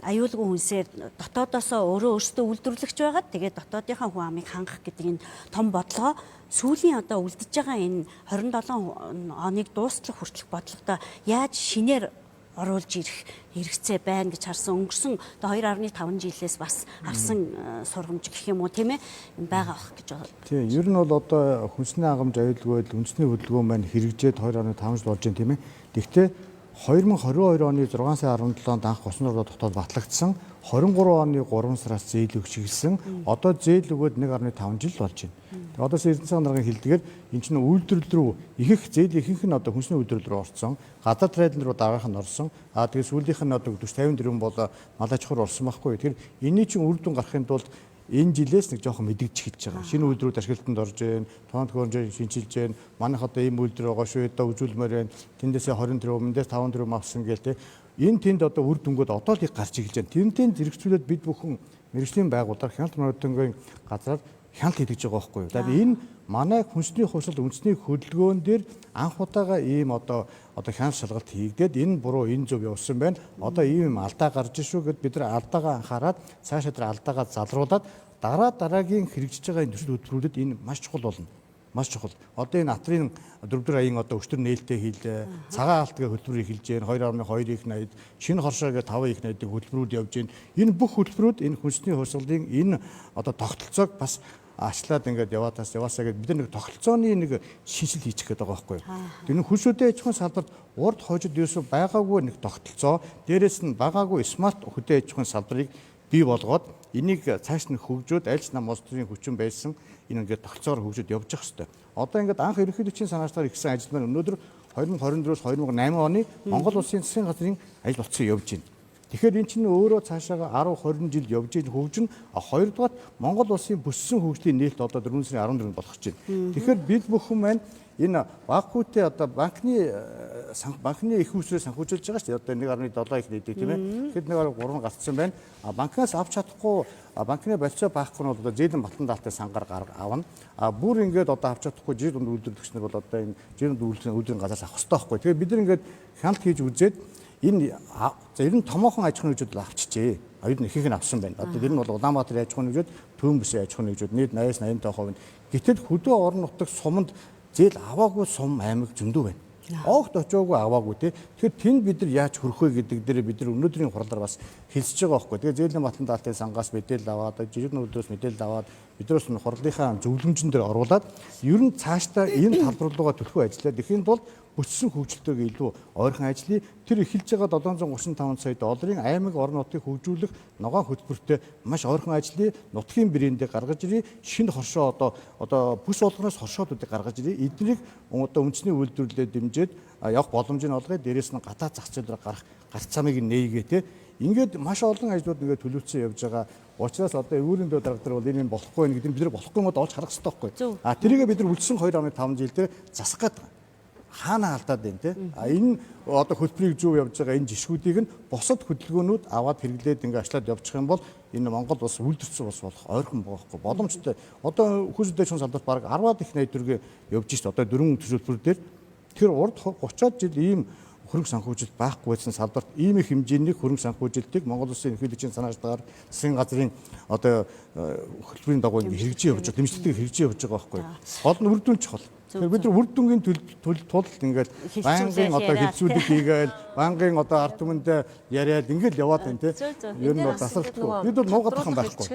аюулгүй хүнсээр дотоодоосоо өөрөө өөрсдөө үйлдвэрлэгч байгаад тэгээд дотоодынхаа хүн амыг хангах гэдэг энэ том бодлогоо сүүлийн одоо үлдэж байгаа энэ 27 оныг дуустлах хүртэлх бодлоготой яаж шинээр оруулж ирэх хэрэгцээ байна гэж харсан. Өнгөрсөн одоо 2.5 жилээс бас авсан сургамж гэх юм уу тийм байгаа бах гэж байна. Тийм, ер нь бол одоо хүнсний хангамж аюулгүй байдал үндэсний хөдөлгөөн маань хэрэгжээд 2.5 жил болж байна тийм ээ. Тэгэхдээ 2022 оны 6 сарын 17-нд анх 36 дотоод батлагдсан, 23 оны 3 сараас зээл өгч эхэлсэн. Одоо зээл өгөөд 1.5 жил болж байна. Тэгээ одоо Эрдэнэ цагаан даргын хэлдгээр эн чинь үйлдвэрлэл рүү ихэнх зээл ихэнх нь одоо хүнсний үйлдвэрлэл рүү орсон. Гадаад трейдинг руу дараах нь орсон. Аа тэгээ сүүлийнх нь одоо 40 54 бол мал аж ахуйр орсон байхгүй. Тэгэхээр энэний чинь үр дүн гарахын тулд энэ жилээс нэг жоохон мэдэгдэж эхэлж байгаа. Шинэ үйлдвэрүүд ашиглалтанд орж байна, тоон төхөөрөмжөөр шинчилж байна. Манайх одоо ийм үйлдвэр байгаа шүү, одоо үзүүлмээр байна. Тэндээсээ 20 тэрбум, эндээс 5 тэрбум авсан гээл те. Энэ тэнд одоо үр дүнгууд одоо л их гарч эхэлж байна. Тэрнтэй зэрэгцүүлээд бид бүхэн мэргэжлийн байгууллага хяналт мониторингийн газраар хяналт хийдэж байгаа байхгүй юу. Тэгэхээр энэ манай хүнсний хувьсгал үндэсний хөдөлгөөн дээр анх удаага ийм одоо хяналт шалгалт хийгдээд энэ буруу энэ зөв явсан байна. Одоо ийм юм алдаа гарч шүү гэд бид нар алдаагаа анхаарад цаашаа тэр алдаагаа залруулад дараа дараагийн хэрэгжиж байгаа энэ төсөл хөтөлбөрүүдэд энэ маш чухал болно. Маш чухал. Одоо энэ атрын 4-р аян одоо өчтөр нээлттэй хийлээ. Цагаан алт гэх хөтөлбөр эхэлж байна. 2.2 их 80, шинэ хоршоо гэх 5 их 80-ыг хөтөлбөрүүд явж байна. Энэ бүх хөтөлбөрүүд энэ хүнсний хувьсгалын энэ одоо тогтолцоог бас ачлаад ингээд яваасаа гээд бид нэг тогтолцооны нэг шинжил хийчих гээд байгаа байхгүй юу. Тэр нэг хөлсөдөө аж ахуйн салбарт урд хожид ерөөсөө байгаагүй нэг тогтолцоо, дээрээс нь байгаагүй смарт хөдөө аж ахуйн салбарыг бий болгоод энийг цааш нь хөгжөөд альч нам улс төрийн хүчин байсан энэ ингээд тогтолцоогоор хөгжөөд явж явах хэрэгтэй. Одоо ингээд анх ерөнхийлөгчийн санаачлалаар ихсэн ажил маань өнөөдөр 2024-өөс 2008 оны Монгол улсын засгийн газрын ажил болцсон явж байна. Тэгэхээр эн чинь өөрөө цаашаага 10 20 жил явж ийн хөгжин. Хоёрдугаар Монгол улсын бүссэн хөгжлийн нээлт одоо 4 сарын 14-нд болох гэж байна. Тэгэхээр бид бүхэн маань энэ баг хүүтэй одоо банкны их усрээ санхүүжүүлж байгаа шүү дээ. Одоо 1.7 их нийтийг тийм ээ. Тэгэхээр 1.3 гарцсан байна. А банкнаас авч чадахгүй банкны болцоо байхгүй нь бол одоо зээлийн батлан даалтай сангаар авна. А бүр ингээд одоо авч чадахгүй жил дунд үйлдвэрлэгч нар бол одоо энэ жил дунд үйлдвэрлэлийн газраас авах хэрэгтэй байхгүй. Тэгэхээр бид нар ингээд хяналт хийж үзээд энэ за ер нь томоохон аж ахуйн нэгжүүд бол авчижээ. Ер нь ихэнх нь авсан байна. Одоо тэр нь бол Улаанбаатарын аж ахуйн нэгжүүд, Төмөн бүсийн аж ахуйн нэгжүүд нийт 80-85%. Гэтэл хөдөө орон нутаг суманд зээл аваагүй сум аймаг зөндөө байна. Огт очоогүй аваагүй те. Тэгэхээр тэнд бид нар яаж хүрэх вэ гэдэг дээр бид нар өнөөдрийн хурлаар бас хэлсэж байгаа байхгүй. Тэгээ зээлийн батлан даалтын сангаас мэдээлэл аваад, жижиг нүүлдрээс мэдээлэл аваад биднээс нь хурлынхаа зөвлөмжөн дээр оруулаад ер нь цаашдаа энэ талбар руугаа төлхөө ажиллаад ихийн тулд бүссэн хөгжилтэйг илүү ойрхон ажлыг тэр эхэлж байгаа 735 сая долларын аймаг орон нутгийг хөгжүүлэх ногоон хөтөлбөртэй маш ойрхон ажлыг нутгийн брэндийг гаргаж ирье. Шинэ хоршоо одоо бүс болгоноос хоршоодуудыг гаргаж ирье. Эднийг одоо үндэсний үйлдвэрлэлээр дэмжиж явах боломжийг олгоё. Дээрээс нь гадаад зах зээл рүү гарах гарц замыг нээгээ те. Ингээд маш олон ажлууд ингээд төлөвлөсөн явж байгаа. Учраас одоо өвөрийн дөө дарга нар бол энэ юм болохгүй гэдэг нь бид нар болохгүй юмуд олж харах хэрэгтэй байхгүй. А тэрийгээ бид нар үлдсэн 2.5 жил дээр засах гээд байгаа. Хаана алдаад байна те. А энэ одоо хөтөлбөрийг зөв явж байгаа энэ жишгүүдийг нь бусад хөдөлгөөнүүд аваад хэрэглээд ингээ ажиллаад явчих юм бол энэ Монгол улс үйлдвэрсэн улс болох ойрхон байгаа хгүй боломжтой. Одоо хүйс дэшин салбарт бараг 10-аад их 80 төгрөг явж шít одоо дөрвөн төлбөр дээр тэр урд 30-аад жил ийм хөрөнгө санхүүжилт байхгүй байсан салбарт ийм их хэмжээний хөрөнгө санхүүжилтийг Монгол Улсын ерөнхийлөгчийн санаачлагаар засгийн газрын одоо хөтөлбөрийн дагуу ингээ хэрэгжиж явж байгаа, дэмжлэгтэйг хэрэгжиж явж байгаа байхгүй. Гол нь үр дүн чухал. Тэгэхээр бид нар үр дүнгийн тулд ингээл байнгын одоо хилцүүлэг хийгээл, байнгын одоо ард түмэндээ яриад ингээл яваад байна те. Ер нь бол тасралтгүй. Бид бол нуугадах юм байхгүй.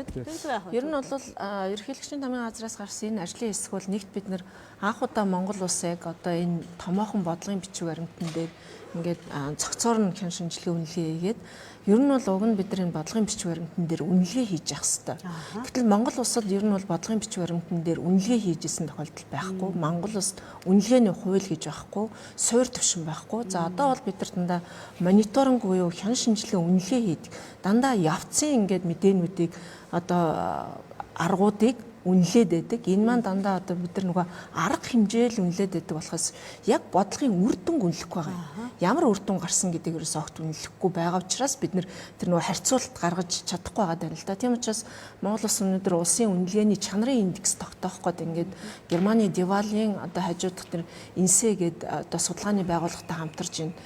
Ер нь бол ерөнхийлөгчийн тамийн газраас гарсан энэ ажлын хэсэг бол нэгт бид нар анх удаа Монгол улс яг одоо энэ томоохон бодлогын бичиг баримтан дээр ингээд цогцоор нь хян шинжилгээ үнэлгээ хийгээд ер нь бол уг нь бид нар энэ бодлогын бичиг баримтан дээр үнэлгээ хийж явах хэрэгтэй. Гэтэл Монгол улсад ер нь бол бодлогын бичиг баримтан дээр үнэлгээ хийж исэн тохиолдол байхгүй. Монгол улсад үнэлгээний хууль гэж байхгүй, суур түвшин байхгүй. За одоо бол бид нар дандаа мониторинг буюу хян шинжилгээ үнэлгээ хийдэг. Дандаа явцын ингээд мэдээнүүдийг одоо аргуудыг үнэлээд байдаг. Энэ маань дандаа одоо бид нар нөгөө арга хэмжээл үнэлээд байдаг болохоос яг бодлогын үр дүнг үнэлэхгүй байгаа юм. Ямар үр дүн гарсан гэдгийг ерөөсөө огт үнэлэхгүй байгаа учраас бид нар тэр нөгөө харьцуулалт гаргаж чадахгүй байгаа даа л да. Тийм учраас Монгол улс өнөөдөр улсын үнэлгээний чанарын индекс тогтоох гээд ингээд Германы Девалийн одоо хажуудах тэр инсэ гээд одоо судалгааны байгууллагатай хамтарч энэ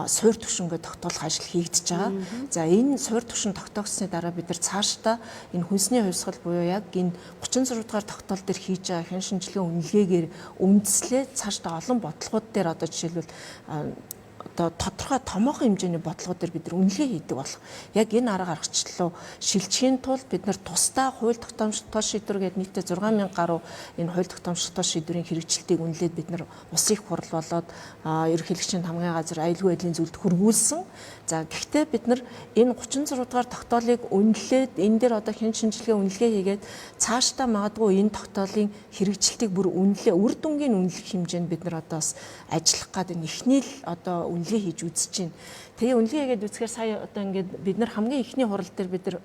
суур түвшингээ тогтоолох ажил хийгдэж байгаа. За энэ суур түвшин тогтоогсны дараа бид нар цаашдаа энэ хүнсний хувьсгал буюу яг энэ 36 дугаар тогтоол дээр хийж байгаа хэн шинжилгээ үнэлгээгээр үндэслээ цаашдаа олон бодлогууд дээр одоо жишээлбэл одоо тодорхой томоохон хэмжээний бодлогууд дээр бид нар үнэлгээ хийдэг болох. Яг энэ арга аргачлал руу шилжихийн тулд бид нар тусдаа хууль тогтоомжтой шийдвэр гээд нийтдээ 6000 гаруй энэ хууль тогтоомжтой шийдвэрийн хэрэгжилтийг үнэлээд бид нар улсын их хурал болоод ерөнхийлөгчийн тамгын газар аюулгүй байдлын зүйлд хөргүүлсэн. За гэхдээ бид нар энэ 36 дугаар тогтоолыг үнэлээд энэ дээр одоо хэн шинжилгээ үнэлгээ хийгээд цаашдаа магадгүй энэ тогтоолын хэрэгжилтийг бүр үнэлээ үр дүнгийн үнэлэх хэмжээнд бид нар одоо бас ажиллах гэдэг энэ эхний л одоо үнэлгээ хийж үзэж байна. Тэгээ үнэлгээ хийгээд үзэхээр сая одоо ингээд бид нар хамгийн эхний хурал дээр бид нар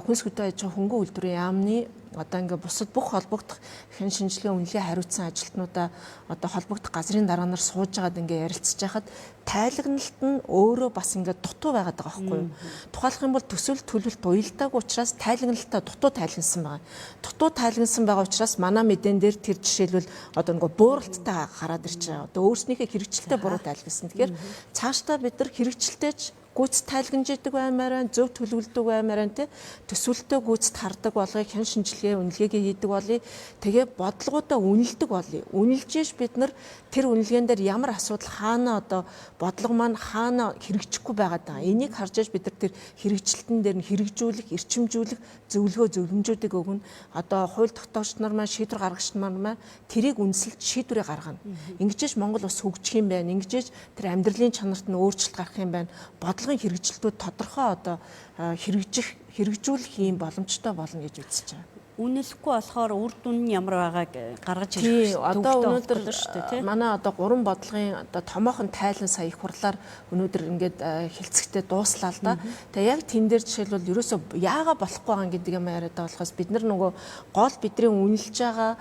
хүнс хөдөө аж ахуйн хөнгөн үйлдвэрийн яамны одоо ингээд бусад бүх холбогдох хэн шинжилгээ үнэлгээ хариуцсан ажилтнуудаа одоо холбогдох газрын дараа нар сууж байгаад ингээд ярилцж байхад тайлагналт нь өөрөө бас ингээд дутуу байгаад байгаа байхгүй юу. Тухайлах юм бол төсөл төлөвлөлт уялдаагүй учраас тайлагналтаа дутуу тайлагнсан байгаа. Дутуу тайлагнсан байгаа учраас манай мэдэн дээр тэр жишээлбэл одоо нөгөө бууралттай гараад ирж байгаа. Одоо өөрснийхөө хэрэгжилтэй буруу тайлагнсан. Тэгэхээр цаашдаа бид нар хэрэгжилтэйч гүйцэд тайлганж идэг баймаар байна, зөв төлөвлөдөг баймаар байна тий. Төсвөлтөө гүйцэд хардаг болгоё, хян шинжилгээ үнэлгээгээ хийдэг болъё. Тэгээ бодлогоудаа үнэлдэг болъё. Үнэлж ш бид нар тэр үнэлгээн дээр ямар асуудал хаана одоо бодлого маань хаана хэрэгжихгүй байгаад байгаа. Энийг харж ш бид нар тэр хэрэгжилтэн дээр нь хэрэгжүүлэх, эрчимжүүлэх зөвлөгөө зөвлөмжүүдийг өгнө. Одоо хууль тогтоогч нар маань, шийдвэр гаргагч нар маань тэрийг үнэлж шийдвэрээ гаргана. Ингэж ш Монгол улс хөгжих юм байна. Ингэж ш тэр амьдралын чанарт нь өөрчлөлт гарах юм байна. Бодлогын хэрэгжилтүүд тодорхой одоо хэрэгжүүлэх юм боломжтой болно гэж үзэж байгаа. Үнэлэхгүй болохоор үр дүн нь ямар байгааг гаргаж ирэх одоо өнөөдөр шүү дээ, манай одоо гурван бодлогын одоо томоохон тайлан сая их хурлаар өнөөдөр ингээд хэлцэхтэй дууслаа л да. Тэгээ яг тэн дээр жишээлбэл ерөөсөө яага болохгүй байгаа гэдэг юм яриад байгаа болохоос бид нар нөгөө гол бидний үнэлж байгаа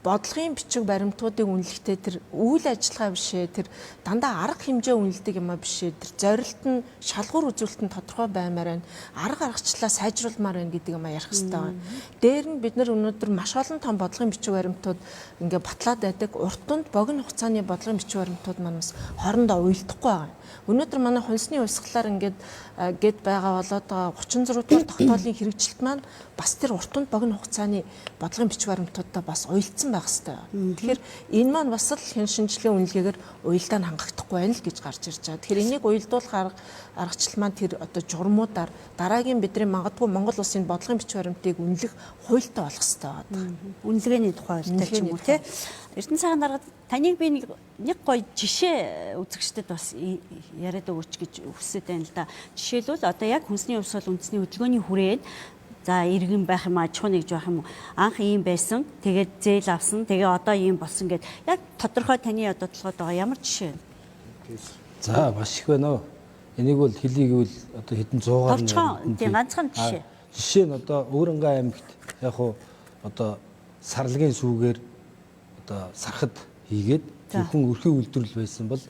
бодлогын бичиг баримтуудыг үнэлэхдээ тэр үйл ажиллагаа биш ээ, тэр дандаа арга хэмжээ үнэлдэг юм а биш ээ, тэр зорилт нь шалгуур үзүүлэлт нь тодорхой баймаар байна, арга аргачлалаа сайжруулмаар байна гэдэг юм а ярих хэрэгтэй байна. Дээр нь бид нар өнөөдөр маш олон том бодлогын бичиг баримтууд ингээ батлаад байдаг. Урт тунд богино хугацааны бодлогын бичиг баримтууд маань бас хоорондоо уялдахгүй байгаа. Өнөөдөр манай хүнсний хувьсгалаар ингээд гэд байгаа болоод байгаа 36 дугаар тогтоолын хэрэгжилт маань бас тэр урт тунд богино хугацааны бодлогын бичиг баримтуудтай бас уялдсан байх хэрэгтэй. Тэгэхээр энэ маань бас л хэн шинжилгээ үнэлгээгээр уялдаа нь хангахдахгүй байна л гэж гарч ирж байгаа. Тэгэхээр энийг уялдуулах аргачлал маань тэр одоо журмуудаар дараагийн бидний магадгүй Монгол улсын бодлогын бичиг баримтыг үнэлэх хуультай болох хэрэгтэй байна. Үнэлгээний тухай хуультай ч юм уу те. Эрдэнэ цагаан даргад таныг би нэг гоё жишээ үзэгчдэд бас яриад өгөөч гэж хүсэж байна л да. Жишээлбэл одоо яг хүнсний хувьсгал үндэсний хөдөлгөөний хүрээнд за иргэн байх юм аж ахуй нэгж байх юм уу анх ийм байсан, тэгээд зээл авсан, тэгээ одоо ийм болсон гэд яг тодорхой таны одоо толгойд байгаа ямар жишээ вэ? За маш их байна. Энийг бол хэлий гэвэл одоо хэдэн зуугаар нь тийм ганцхан жишээ. Жишээ нь одоо Өвөрөнгөө аймагт яг хуу одоо сарлагын сүүгээр одоо сархад хийгээд зөвхөн өрхийн үйлдвэрлэл байсан бол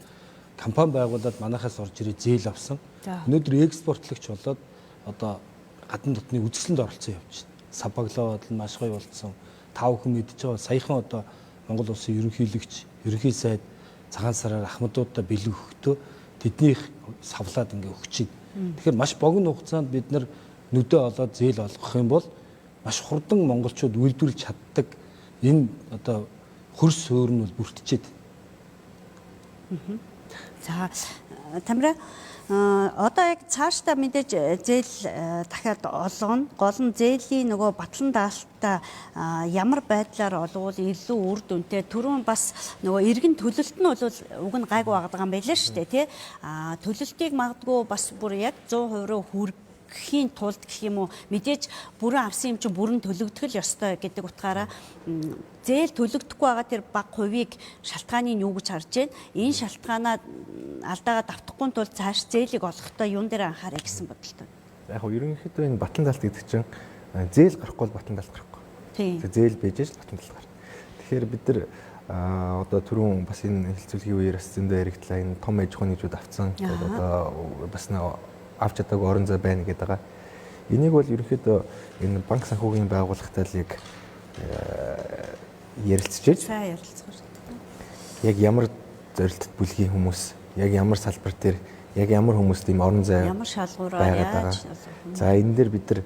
компани байгуулад манайхаас орж ирээ зээл авсан. Өнөөдөр экспортлогч болоод одоо гадна дотны үзэсгэлэнд оролцсон явж байна. Сабаглаа бодол маш гоё болцсон. Та бүхэн мэдж байгаа саяхан одоо Монгол улсын ерөнхийлөгч, ерөнхий сайд цагаан сараар ахмадуудаа бэлэг өгөхдөө тэднийх савлаад ингээ өгч байна. Тэгэхээр маш богино хугацаанд бид нар нүдэ олоод зээл олгох юм бол маш хурдан монголчууд үйлдвэрлэж чаддаг энэ одоо хөрс суурь нь бол бүртчихэд. За Тамира, одоо яг цаашдаа мэдээж зээл дахиад олгоно. Гол нь зээлийн нөгөө батлан даалтаа ямар байдлаар олвол илүү үр дүнтэй. Түрүүн бас нөгөө иргэн төлөлт нь бол уг нь гайгүй байгаа юм байлаа шүү дээ, тий. Төлөлтийг магадгүй бас бүр яг 100% руу хүрэхийн тулд гэх юм уу, мэдээж бүрэн авсан юм чинь бүрэн төлөгдөх л ёстой гэдэг утгаараа зээл төлөгдөхгүй байгаа тэр бага хувийг шалтгааны нь юу гэж харж байна? Энэ шалтгаанаа алдаагаа давтахгүй тул цааш зээлийг олохдоо юун дээр анхаарай гэсэн бодолтой. Яг хөө ерөнхийдөө энэ батлан даалт гэдэг чинь зээл гарахгүй бол батлан даалт гарахгүй. Зээл байж л батлан даалт гарна. Тэгэхээр бид нар одоо түрүүн бас энэ хэлцүүлгийн үеэр бас зөндөө яригдлаа. Энэ том аж ахуйн нэгжүүд авцсан. Одоо бас авч чадаагүй орон зай байна гэдэг байгаа. Энийг бол ерөнхийдөө энэ банк санхүүгийн байгууллагатай л яг ярилцчихэж. Сайн ярилцах шүү дээ. Яг ямар зорилтод бүлгийн хүмүүс, яг ямар салбар дээр, яг ямар хүмүүст ийм орон зай ямар шалгуураар яаж. За энэ дээр бид нар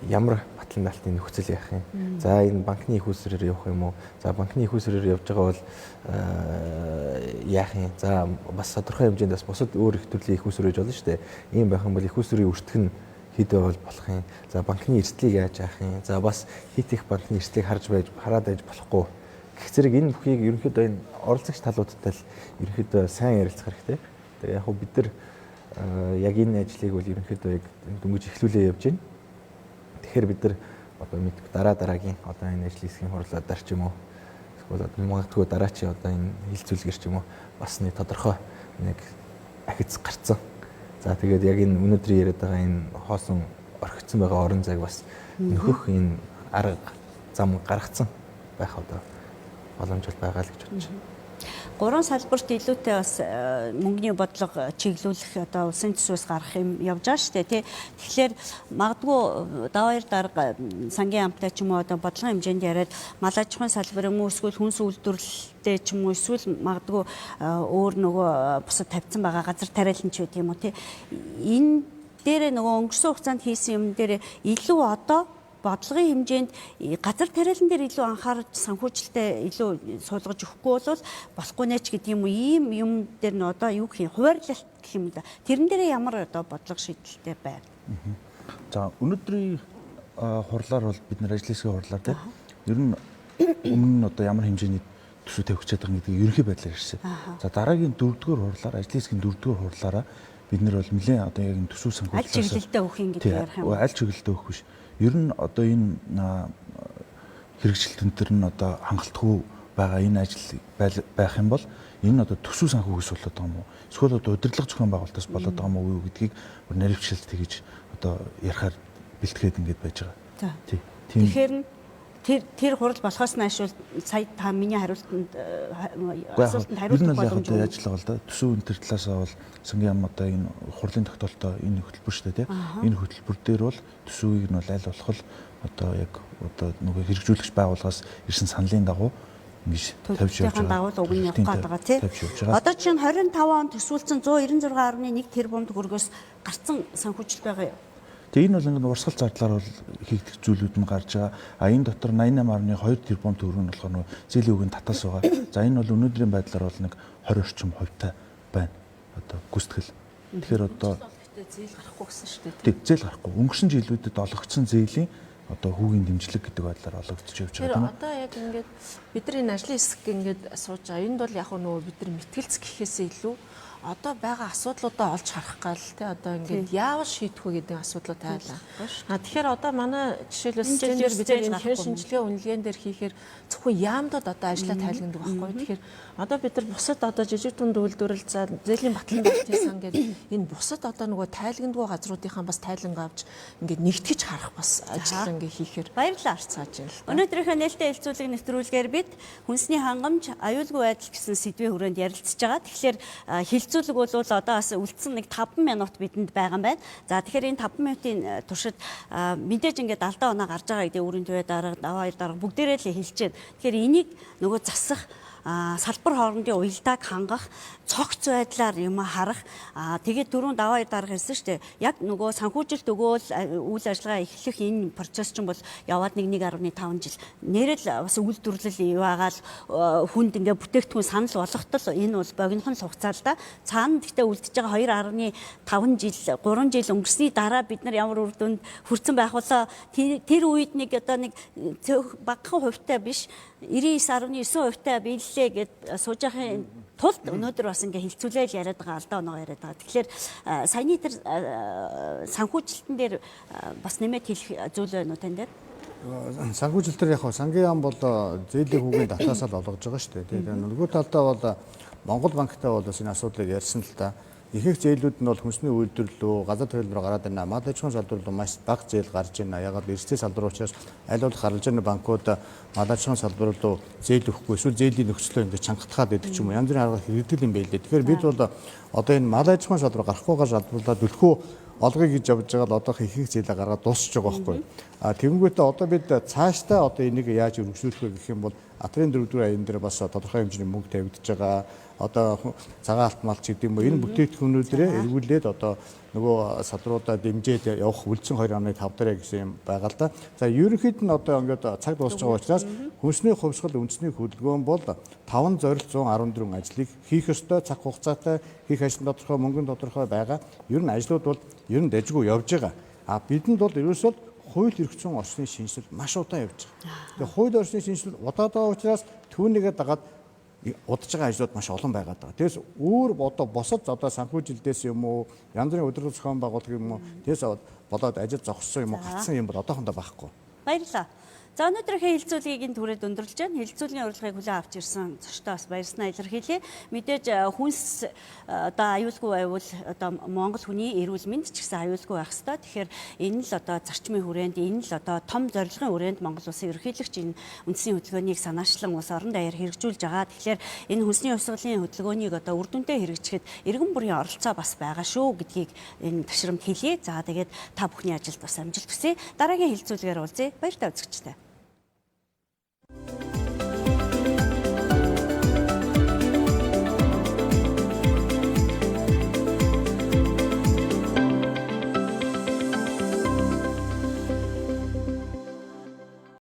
ямар батлан даалтын нөхцөл яах юм? За энэ банкны их усрээр явах юм уу? За банкны их усрээр явж байгаа бол яах юм? За бас тодорхой хэмжээнд бас бусад өөр их төрлийн их усрээр болж болно шүү дээ. Ийм байх юм бол их усрийн өртөх нь хэд байвал болох юм? За банкны эрсдлийг яаж яах юм? За бас хит их банкны эрсдлийг харж байж хараад байж болохгүй. Гэх зэрэг энэ бүхийг ерөнхийдөө энэ оролцогч талуудтай л ерөнхийдөө сайн ярилцах хэрэгтэй. Тэгээ яг хөө бид нар яг энэ ажлыг бол ерөнхийдөө яг дөнгөж эхлүүлээ явж байна. Тэгэхээр бид нар одоо мэдгүй дараа дараагийн одоо энэ ажлын хэсгийн хурлаар ч юм уу эсвэл одоо магадгүй дараачийн одоо энэ хилцүүлгэр ч юм уу бас нэг тодорхой нэг ахиц гарцсан. За тэгээд яг энэ өнөөдрийн яриад байгаа энэ хоосон орхигдсон байгаа орон зайг бас нөхөх энэ арга зам гаргацсан байх одоо боломж бол байгаа л гэж бодож байна. Гурван салбарт илүүтэй бас мөнгөний бодлого чиглүүлэх одоо улсын төсвөөс гарах юм явж байгаа шүү дээ, тий. Тэгэхээр магадгүй даваа хоёр дарга сангийн амтай ч юм уу одоо бодлогын хэмжээнд яриад мал аж ахуйн салбар юм уу эсвэл хүнс үйлдвэрлэлтэй ч юм уу эсвэл магадгүй өөр нөгөө бусад тавьсан байгаа газар тариалан ч байдаг юм уу, тий. Энэ дээрээ нөгөө өнгөрсөн хугацаанд хийсэн юм дээр илүү одоо бодлогын хэмжээнд газар тариалан дээр илүү анхаарч санхүүжилтээ илүү суулгаж өгөхгүй бол болохгүй нэ ч гэдэг юм уу, ийм юм дээр нь одоо юу гэх юм, хуваарлалт гэх юм да. Тэрэн дээрээ ямар одоо бодлого шийдэлтэй байна? За өнөөдрийн хурлаар бол бид нар ажлын хэсгийн хурлаар тийм ер нь өмнө нь одоо ямар хэмжээний төсөв тавих гэж байгаа гэдгийг ерөнхий байдлаар ирсэн. За дараагийн дөрөвдүгээр хурлаар ажлын хэсгийн дөрөвдүгээр хурлаараа бид нар бол нэлээд одоо яг энэ төсөв санхүүжилтээс аль чиглэлдээ өгөх юм гэдэг ярих юм. Аль чиглэлдээ өгөх биш. Ер нь одоо энэ хэрэгжилтэн төр нь одоо хангалтгүй байгаа энэ ажил байх юм бол энэ нь одоо төсөв санхүүгээс болоод байгаа юм уу? Эсвэл одоо удирдлага зохион байгуулалтаас болоод байгаа юм уу гэдгийг наривчлалт хийж одоо ярихаар бэлтгээд ингээд байж байгаа. За. Тэгэхээр нь тэр хурал болохоос нааш бол сая та миний хариултанд асуултанд хариулах боломж яаж л байгаа л да. Төсөв энэ төр талаасаа бол сангийн яам одоо энэ хурлын тогтоолтоо энэ хөтөлбөр шүү дээ, тийм. Энэ хөтөлбөр дээр бол төсөвийг нь бол аль болох одоо яг одоо нөгөө хэрэгжүүлэгч байгууллагаас ирсэн саналын дагуу ингэж тавьж явж байгаа. Дагуу уг нь явах гээд байгаа тийм. Одоо чинь 25 он төсвөлдсөн 196.1 тэрбум төгрөгөөс гарцсан санхүүжилт байгаа юу? Тэгээ энэ бол ингээд урсгал зардлаар бол хийгдэх зүйлүүд нь гарч байгаа. А энэ дотор 88.2 тэрбум төгрөг нь болохоор нөгөө зээлийн үгийн татаас байгаа. За энэ бол өнөөдрийн байдлаар бол нэг 20 орчим хувьтай байна. Одоо гүйцэтгэл. Тэгэхээр одоо зээл гарахгүй гэсэн шүү дээ. Тийм, зээл гарахгүй. Өнгөрсөн жилүүдэд олгогдсон зээлийн одоо хүүгийн дэмжлэг гэдэг байдлаар олгогдож явж байгаа тийм үү? Одоо яг ингээд бид нар энэ ажлын хэсэг ингээд сууж байгаа. Энд бол яг нөгөө бид нар мэтгэлц гэхээсээ илүү Одоо байгаа асуудлуудаа олж харах гал тий, одоо ингээд яавал шийдэх вэ гэдэг асуудлууд тайлаа. А тэгэхээр одоо манай жишээлбэл систем дээр бид энэ хэн шинжилгээ үнэлгээн дээр хийхээр зөвхөн яамдууд одоо ажлаа тайлгнадаг байхгүй. Тэгэхээр одоо бид нар бусад одоо жижиг дунд үйлдвэрлэл, за зээлийн батлан даалтын сан гэдэг энэ бусад одоо нөгөө тайлгнадгүй газруудынхаа бас тайланг авч ингээд нэгтгэж харах бас ажил ингээд хийхээр баярлалаа. Цааж юм л. Өнөөдрийнхөө нээлттэй хэлцүүлэг нэвтрүүлгээр бид хүнсний хангамж, аюулгүй байдал гэсэн сэдвийн хүрээнд ярилцж байгаа. Тэгэхээр хэлцүүлэг бол одоо бас үлдсэн нэг 5 минут бидэнд байгаа юм байна. За тэгэхээр энэ 5 минутын туршид мэдээж ингээд алдаа оноо гарч байгаа гэдэг өөрийн түвээ дарга, даваа хоёр дарга бүгдээрээ л хэлж байна. Тэгэхээр энийг нөгөө засах, салбар хоорондын уялдааг хангах, цогц байдлаар юм харах. Тэгээд түрүүн даваа хоёр дарга хэлсэн шүү дээ. Яг нөгөө санхүүжилт өгөөл үйл ажиллагаа эхлэх энэ процесс чинь бол яваад 1.5 жил. Нэрэл бас үйлдвэрлэл яваагаал хүнд ингээ бүтээгдэхүүн санал болгохтол энэ бол богинохон л хугацаа л да. Цаана гэхдээ үлдэж байгаа 2.5 жил, 3 жил өнгөрсний дараа бид нар ямар үр дүнд хүрсэн байх болоо, тэр үед нэг одоо нэг багахан хувьтай биш 99.9% та биеллээ гэд сууж байхын тулд өнөөдөр бас ингээ хилцүүлээл яриад байгаа, алдаа оноо яриад байгаа. Тэгэхээр саяны тэр санхүүжилтэн дээр бас нэмээд хэлэх зүйл байна уу тань дээр? Санхүүжилт дээр яг сангийн яам бол зээлийн хүүгийн татаасаа л олгож байгаа шүү дээ. Тэгээд нөгөө талдаа бол Монгол банктай бол бас энэ асуудлыг ярьсан л та. Ихэнх зээлүүд нь бол хүнсний үйлдвэрлэл рүү, газар төрөл рүү гараад байна. Мал аж ахуйн салбар руу маш бага зээл гарч байна. Ягаад эрсдэл салбар учраас аль болох харилцааны банкуд мал аж ахуйн салбар руу зээл өгөхгүй, эсвэл зээлийн нөхцлөө ингээд чангатгаад байдаг ч юм уу. Янз бүрийн арга хэрэгдэл юм байлээ. Тэгэхээр бид бол одоо энэ мал аж ахуйн салбар гарахгүй байгаа салбарлаа түлхүү олгоё гэж явж байгаа л одоох ихэнх зээлээ гаргаад дуусч байгаа байхгүй. А тэгэнгүүтээ одоо бид цаашдаа одоо энийг яаж өргөжлүүлэх вэ гэх юм бол атрын дөрөвдүгээр аян дээр бас тодорхой хэмжээний мөнгө тавигдж байгаа. Одоо цагаан алт малч гэдэг юм уу, энэ бүтээгдэхүүнүүдрээ эргүүлээд одоо нөгөө салруудаа дэмжиж явах үлдсэн 2.5 дээр гэсэн юм байгаа л да. За ерөнхийд нь одоо ингээд цаг дуусч байгаа учраас хүнсний хувьсгал үндэсний хөдөлгөөн бол 5 зорилт 114 ажлыг хийх ёстой, цаг хугацаатай хийх ажил тодорхой, мөнгөн тодорхой байгаа. Ер нь ажлууд бол ер нь дажгүй явж байгаа. А бидэнд бол ерөөсөө хууль эрх зүйн орчны шинжилэл маш удаан явж байгаа. Тэгээ хууль орчны шинжилэл удаад байгаа учраас түүнийгээ дагаад удаж байгаа ажлууд маш олон байгаад байгаа. Тэгээс өөр одоо босод одоо санхүүжилтээс юм уу, янз бүрийн удирдлага зохион байгуулах юм уу, тэгээс болоод ажил зогссон юм уу, гацсан юм бол одоохондоо байхгүй. Баярлалаа. За өнөөдрийнхээ хэлцүүлгийг энэ түрээд өндөрлөж байна. Хэлцүүлгийн урилгыг хүлээн авч ирсэн зочдоо бас баярснаа илэрхийлье. Мэдээж хүнс одоо аюулгүй байвал одоо Монгол хүний эрүүл мэнд ч гэсэн аюулгүй байх ёстой. Тэгэхээр энэ л одоо зарчмын хүрээнд, энэ л одоо том зорилгын хүрээнд Монгол улсын ерөнхийлөгч энэ үндэсний хөдөлгөөнийг санаачлан улс орон даяар хэрэгжүүлж байгаа. Тэгэхээр энэ хүнсний хувьсгалын хөдөлгөөнийг одоо үр дүнтэй хэрэгжихэд иргэн бүрийн оролцоо бас байгаа шүү гэдгийг энэ ташрамд хэлье. За тэгээд та бүхний ажилд бас амжилт хүсье. Дараагийн хэлцүүлгээр уулзъя. Баяртай үзэгчдээ.